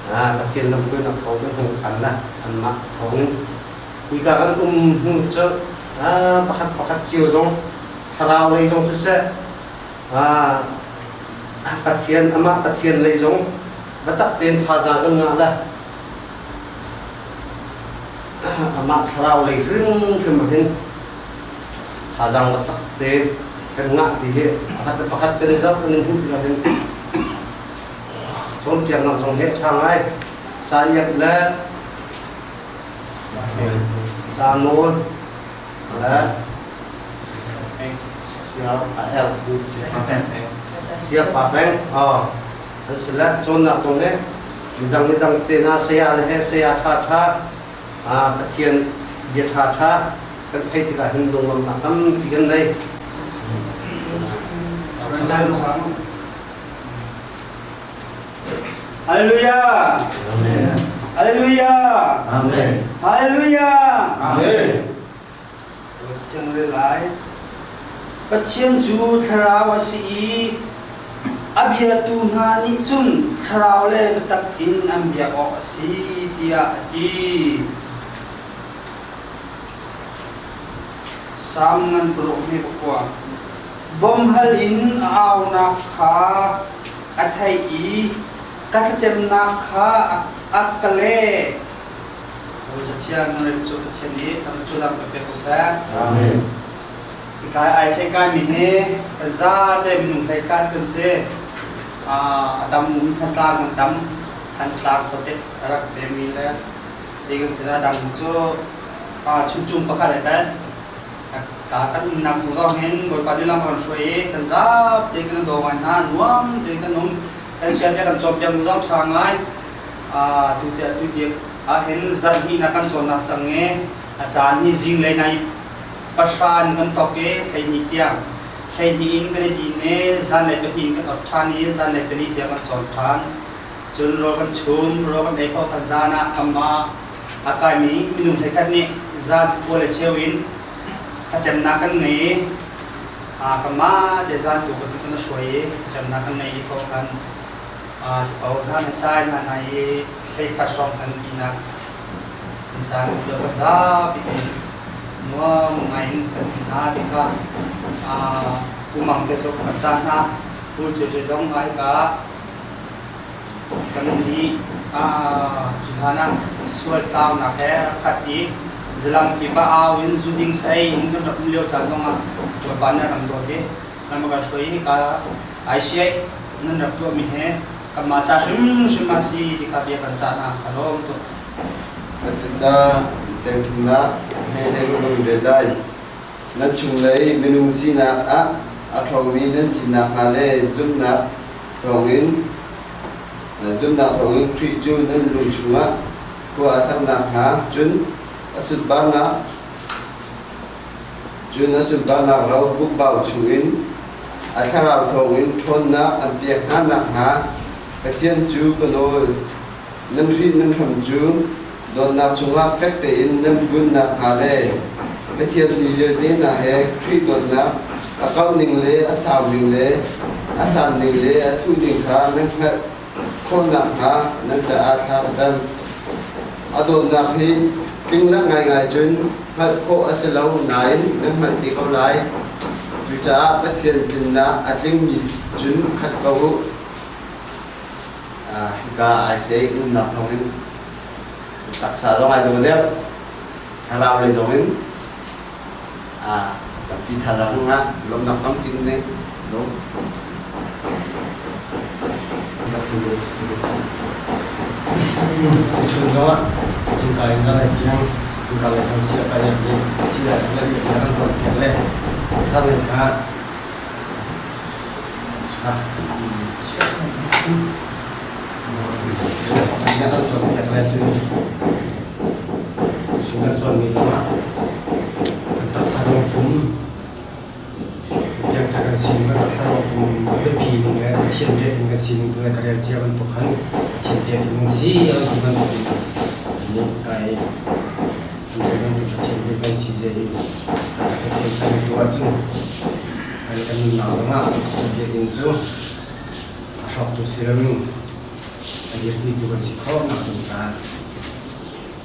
Pathian lamhruainak thawng kan hung phan la anmah thawngin hika kan um hnu cu pakhat pakhat cio zong thlarau lei zong siseh Pathian amah Pathian lei zong biatak tein thazaang kan ngah le amah thlarau lei hrimhrim ah hin thazaang biatak tein kan ngah ti hi pakhat le pakhat kan i zoh kan i hmuh tikah hin cawnpiaknak zong hi a ṭha ngai. Sa iap le sa nawl Siapa peng an si le cawnnak zong nih midang midang te hna saya le he saya ṭha ṭha Pathian bia ṭha ṭha kan theih tikah hin lunglawmhnak tampi kan nei. Hallelujah. Amen. Hallelujah. Amen. Hallelujah. Amen. Pathian rel lai. Pathian cu thlarau a si i a biatu hna nih cun thlarau le biatak in an biak awk a si tiah a ti. Salm ngan paruk hme pakua. Bawmhal in a aunak kha a theih i ka thlacamnak kha a ka leh. Cathiang nan rel cu Pathian nih thluachuah kan pek ko seh. Amen. Kai ai sai kai mi hi kan zate minung hlei khat kan si. A tam um Thantlang kan tam. Thantlang khuate rak pemi le ti kan si. A dang cu Chuncung pakhat ai tel. Ka kan umnak chung zong hin Bawipa nih lam a kan hruai i kan zapi kan daw ngai hna. Nuam tein kan um. Kan sia te kan cawnpiak zong ṭha ngai. Tu tiah tu tiah ahhin zarh hnihnak kan cawnnak cang i a caan hi zinglei nai pahra in kan thawk i 12 tiang 12 in kan i din i zanlei pahnih in kan ot ṭhan i zanlei pali tiang kan cawn ṭhan. Cun rawl kan chum, rawl kan ei khawh khan zan ah kanmah a kaimi minung hleikhat nih zan kua le cheu in thlacamnak kan ngei i kanmah te zan tu kan kan hruai i thlacamnak kan ngei i thawk khan capo hna nan sai hna hna i hleikhat hrawng kan ihnak kan caan ka zapi tein nuam ngai in kan um hna ti kha umang te cu kan cah hna. Pu Ceu Ceu zong ai ka kan nih cuhlan ah sual tlaunak he rak khat i zalam kip ah au in zu ding sa ei in kan rak um lio caan zongah Bawipa nih a kan dawt i lam a kan hruai i hika ai siaih nan rak tuahmi he kanmah ca hrimhrim ah si ti kha bia kan cah hna. Ka lawm tuk. Efesa tengthumnak he hleiruk in rel lai. Nan chunglei minung sinak ah a ṭhawngmi nan si nakhnga le zumhnak thawngin Khrih cu nan lung chungah khua a sak nakhnga cun a sunparnak ro bukbau chungin a thlarau thawngin ṭhawnnak an pek hna nakhnga Pathian cu ka nawl. Nan hri nan hram cu dawtnak chungah fek tein nan bunh nakhnga le Pathian mi vialte hna he Khrih dawtnak a kauhning le a sauning le a sanning le a thuhning kha nan hngalh khawh nakhnga nan caah thla ka cam. A dawtnak hi tlinglak ngaingai cun hngalh khawh a si lo nain nan hngalh te ko lai. Cucaah Pathian tlinnak a tlingmi cun khat ko u. Hika ai umnak thawngin taksa zong ai dawh deuh, thlarau lei zong in tampi thazaang ngah, lawmhnak tampi kan nei. Lawm. Tuchun zongah zungka in zanlei tiang zungka lei kan sia kai le sia le kan ton piak le zanlei kha Kan cawnpiak le cu cu kan cawnmi zongah kan taksa ruangpum piangthar kan sining kan taksa ruangpum a biapi ning le Pathian biakinn kan sining tu le ka rel cia bantuk khan Pathian biakinn kan si an ti bantuk in nih kai an rel bantuk Pathian biakinn kan si zia hi kan Pathian chan tu ahcun Kan kan nunnak zongah taksa biakinn cu a hrawktu si loin a dirpitu kan si khawh nak ding caah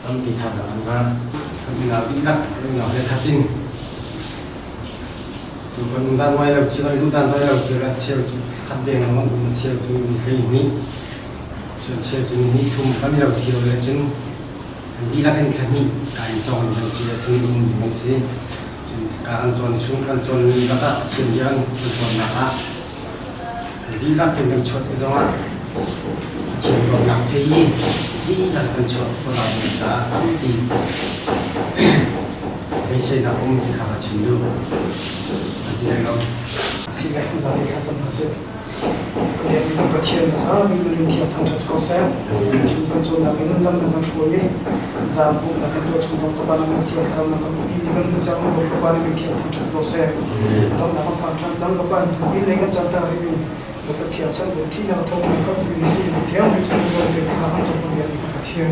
tampi thazaang kan ngah. Kan unau dihlak, kan unau he khat in cu kan um dan ngai lo cio, kan luh dan ngai lo cio le cheu cu khat deng in kan um, cheu cu ni 12, cun cheu cu ni hnih thum kan i lo cio le cun kan dihlak in thla hnih ka in cawng kan si le thla um kan si. Ka kan cawn chung kan cawn bak ah Pathian bia kan cawnnak ah kan dihlak in kan chuah tik zongah Pathian dawtnak thei i dihlak kan chuah khawh lai ding caah tampi beiseinak um ti kha ka chim duh. An ti lai lo. Asile zan i thlacam hna sih. Kan biakmi kan Pathian na zapi na min thiang thangṭhat si ko seh. Chung kan cawnnak in lam na kan hruai i zan pumhnak kan tuah chung zong Kapa na min thiang thlarau na kan umpi mi kan hmuh cang lawm Kapa na min thiang thangṭhat si ko seh. Donghnak kan phan ṭhan cang Kapa hin hnu in lei kan canter rihmi na kan thiang chan ko thihnak a tho ṭhan khamtu Jesuh min thiang mi chung lawm te thla kan cam kan biakmi kan Pathian.